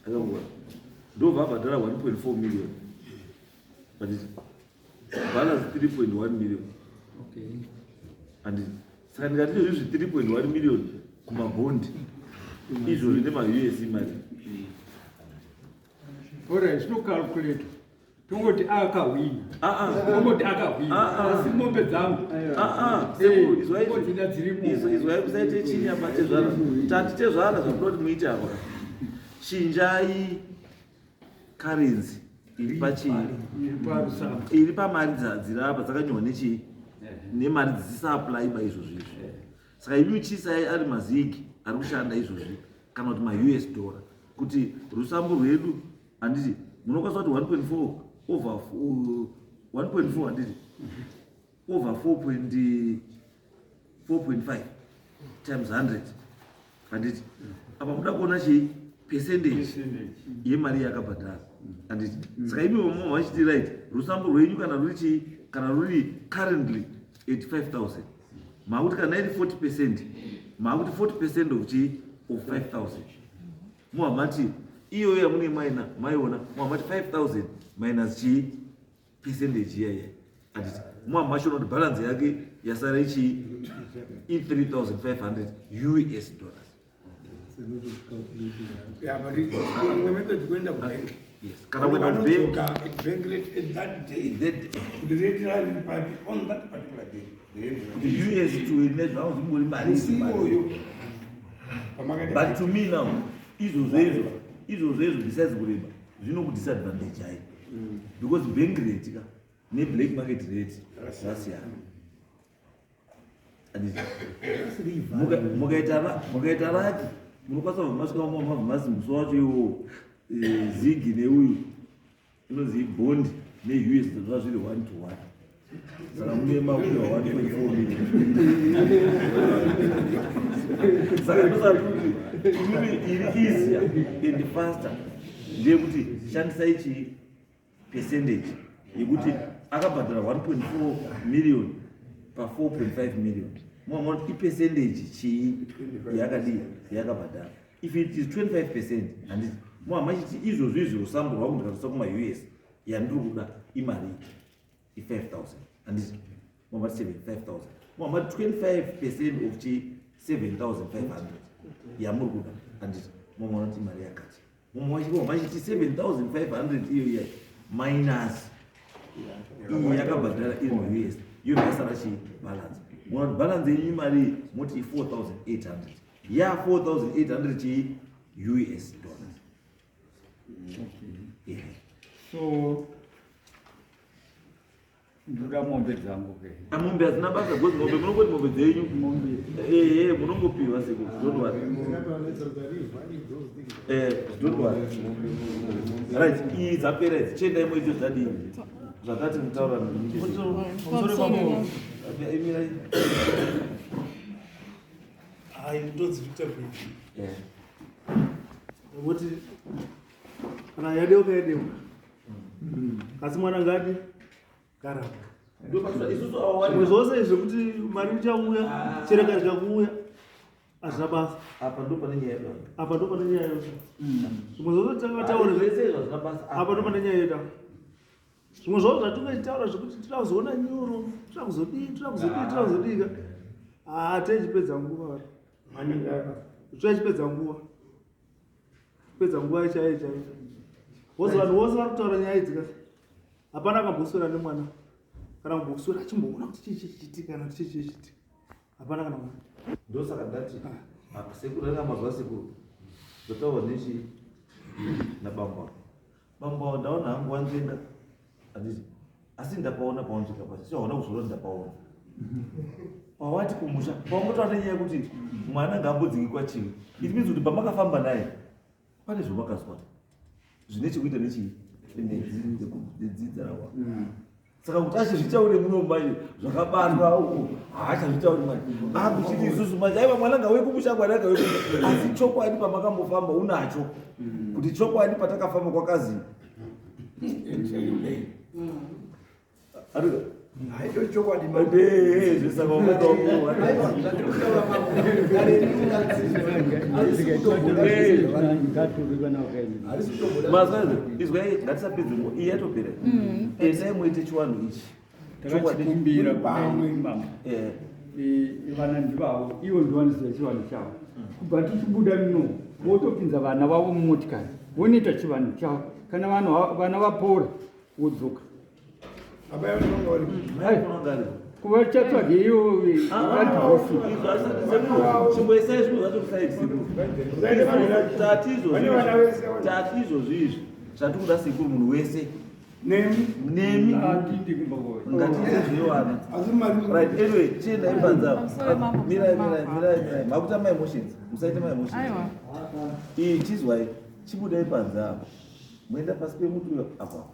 Speaker 2: akangova ndobva abhadhara 1.4 million, handiti? Balance 3.1 million. Handiti? Saka ndikati izvozvi 3.1 million kumabhondi izvozvi nemaUS mari.
Speaker 8: Alright, zvinokalkuleta tongoti akahwina. Tongoti akahwina. Asi mombe dzangu.
Speaker 2: Izwai kusaite chinyi apa tezvara. Tati tezvara zvamunoda kuti muite apa. Chinjai currency iri pachii? Iri pamari dziri apa dzakanyorwa nechii? Nemari dzisisa-apply ba izvozvi izvi. Saka imi chiisai ari mazigi ari kushanda izvozvi kana kuti maUS dollar kuti rusambo rwedu handiti munokwanisa kuti 1.4 over 1.4 handiti over 4.5 times 100 handiti apa muda kuona chii percentage yemari yakabhadhara handiti. Saka imi vamwe vachiti right, rusambo rwenyu kana ruri chii, kana ruri currently 85,000, maakuti kana iri 40%, maakuti 40% of chii, of 5000, muhamati iyoyo yamunee maina maiona, muhamati 5000 minus chii, percentage iya iya, handiti? Muhamashona kuti balance yake yasara ichii, i3500 US dollars.
Speaker 3: Yeah, but imwe method kuenda kubank.
Speaker 2: Yes, kana kuenda kubank.
Speaker 3: Bank rate at that day. Kuti rate rari papi on that particular day.
Speaker 2: Kuti US to nezvavo zvingori mari.
Speaker 3: Musi iwoyo.
Speaker 2: But to me now, izvozvo izvo besides kureba zvinokudisadvantage ai, because bank rate ka neblack market rate zvasiyana. Mukaita raki munokwanisa kubva masvika mabva mazi musi wacho iwowo zigi neuyu inonzi bond neUS zva zviri 1 to 1, saka mune makupiwa 1.4 million. Saka ndosati kuti imimi iri easier and faster ndeyekuti shandisai chii, percentage yekuti akabhadhara 1.4 million pa4.5 million, muamona kuti ipercentage chii yakadii yakabhadhara. If it is 25%, handiti muhama chiti izvozvo izvi rusambo rwangu ndikatosa kumaUS yandiri kuda imari i5000, handiti? Muhama 5000, muhama 25% of chi 7500 yamuri kuda, handiti? Muhama kuti imari yakati, muhama chiti 7500 iyo iya minus iyi yakabhadhara iri maUS, iyo yasara chi balance. Muona kuti balance yenyu imari, moti 4800 ya 4800 chi US dollars. Yeah.
Speaker 8: So ndoda mombe dzangu ke.
Speaker 2: Mombe hadzina basa because mombe munongoti mombe dzenyu ehe munongopiwa seku, don't worry. Don't worry. Right, iyi dzapera idzi, chiendai moite zvadii zvatati mutaura. Imirai.
Speaker 9: Hai, ndonzi Victor Bridge. Ndangoti kana yadeuka yadeuka, asi mwana ngadi garamba. Zvimwe zvose zvekuti mari ichauya, chereka rikakuuya, hazvina basa.
Speaker 2: Apa ndo pane nyaya yedu.
Speaker 9: Apa ndo pane nyaya yedu. Zvimwe zvose takataura
Speaker 2: zvese izvo hazvina basa.
Speaker 9: Apa ndo pane nyaya yedu. Zvimwe zvavo zvatingachitaura zvekuti tinoda kuzoona nyuro, toda kuzodii, toda kuzodii, toda kuzodii ka, haa, tichipedza nguva, tichipedza nguva, pedza nguva chaiyo chaiyo. Vose vanhu vose vari kutaura nyaya idzi ka, hapana akamboswera nemwana kana kumboswera achimboona kuti chii chichiitika kana kuti chii chichiitika, hapana kana mwana.
Speaker 2: Ndosaka ndati sekuru anga mazuva sekuru zvotaurwa nechi nabambo bambo avo, ndaona hangu wanzvenga, handiti? Asi ndapaona pawanzvika pasi si hauna kuzoona ndapaona pawati kumusha pawangotaura nenyaya yekuti mwana ngaambodzingikwa chivi. It means kuti pamakafamba naye pane zvamakazwa zvine chekuita nechii, nedzidza rawa. Saka kuti achizvitaure muno manje zvakabatwa uko haachazvitauri manje, akuchiti isusu manje aiwa mwana ngauye kumusha, mwana ngauye kumusha. Asi chokwadi pamakambofamba unacho kuti chokwadi patakafamba kwakazi Arika.
Speaker 5: Haicho chokwadi.
Speaker 2: Saka
Speaker 5: Aiwa, zvatiri kutaura mambo, dare riri
Speaker 2: Mazwa izwai, ngatisapedze nguva iyi yatopera. Endai muite chiwanhu ichi.
Speaker 8: Takachikumbira pamwe vana ndivavo ivo ndivanoziva chivanhu chavo. Kubva tichibuda muno votopinza vana vavo mumotikari vonoita chivanhu chavo. Kana vana vapora wodzoka. Kuvachatsvage iyo vadhivosi.
Speaker 2: Chimboisai zvinhu zvacho kusaidi sekuru. Tati izvozvi izvi zvatiri kuda sekuru munhu wese nemi ngatiite zvevana. Right, anyway, chiendai panze apo. Mirai, mirai, mirai, mirai. Makuita maemotions, musaite maemotions. Iyi chizwai, chibudai panze apo. Moenda pasi pemuti uyo apo.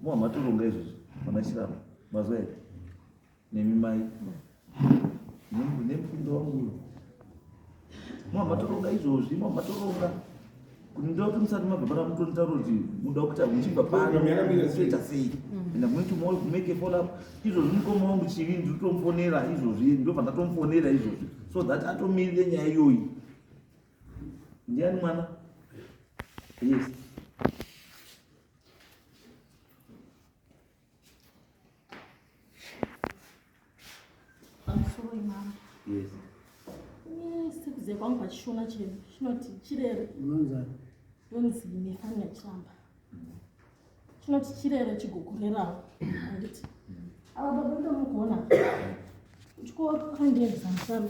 Speaker 2: Muwa matoronga izvozvi, mana Chiramba. Mazwa here? Nemi mai. Nemupinda wangu uyo. Muwa matoronga izvozvi, muwa matoronga. Kuti ndoda kuti musati mabva pana mutonitaura kuti muda kuita muchibva pano toita sei. And I'm going to make a follow up. Izvozvi mukoma wangu Chivi ndinotomufonera izvozvi, ndobva ndatomufonera izvozvi. So that atomirire nyaya iyoyi. Ndiani mwana? Yes.
Speaker 10: Pamusoro imama.
Speaker 2: Yes.
Speaker 10: Sekuziva kwangu pachishona chedu chinoti chirere.
Speaker 11: Unonzani?
Speaker 10: Ndonzi Nefania Chiramba. Chinoti chirere chigogorerawo. Handiti. Ava baba ndomugona. Kuchikoro vakandiendesa musana.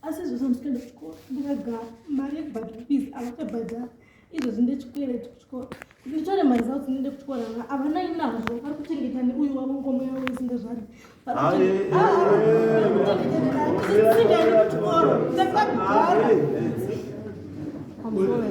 Speaker 10: Asi izvozvo ndisikuenda kuchikoro ndikagara mari yekubhadhara fees avachabhadhara. Izvozvi ndechikwereti kuchikoro. Kuti nditore maresults ndiende kuchikoro havana inazvo vari kuchengeta neuyu wavo ngoma yavo isingazvari. Vari kuchengeta kuchikoro ndakagara. Ndikutaura.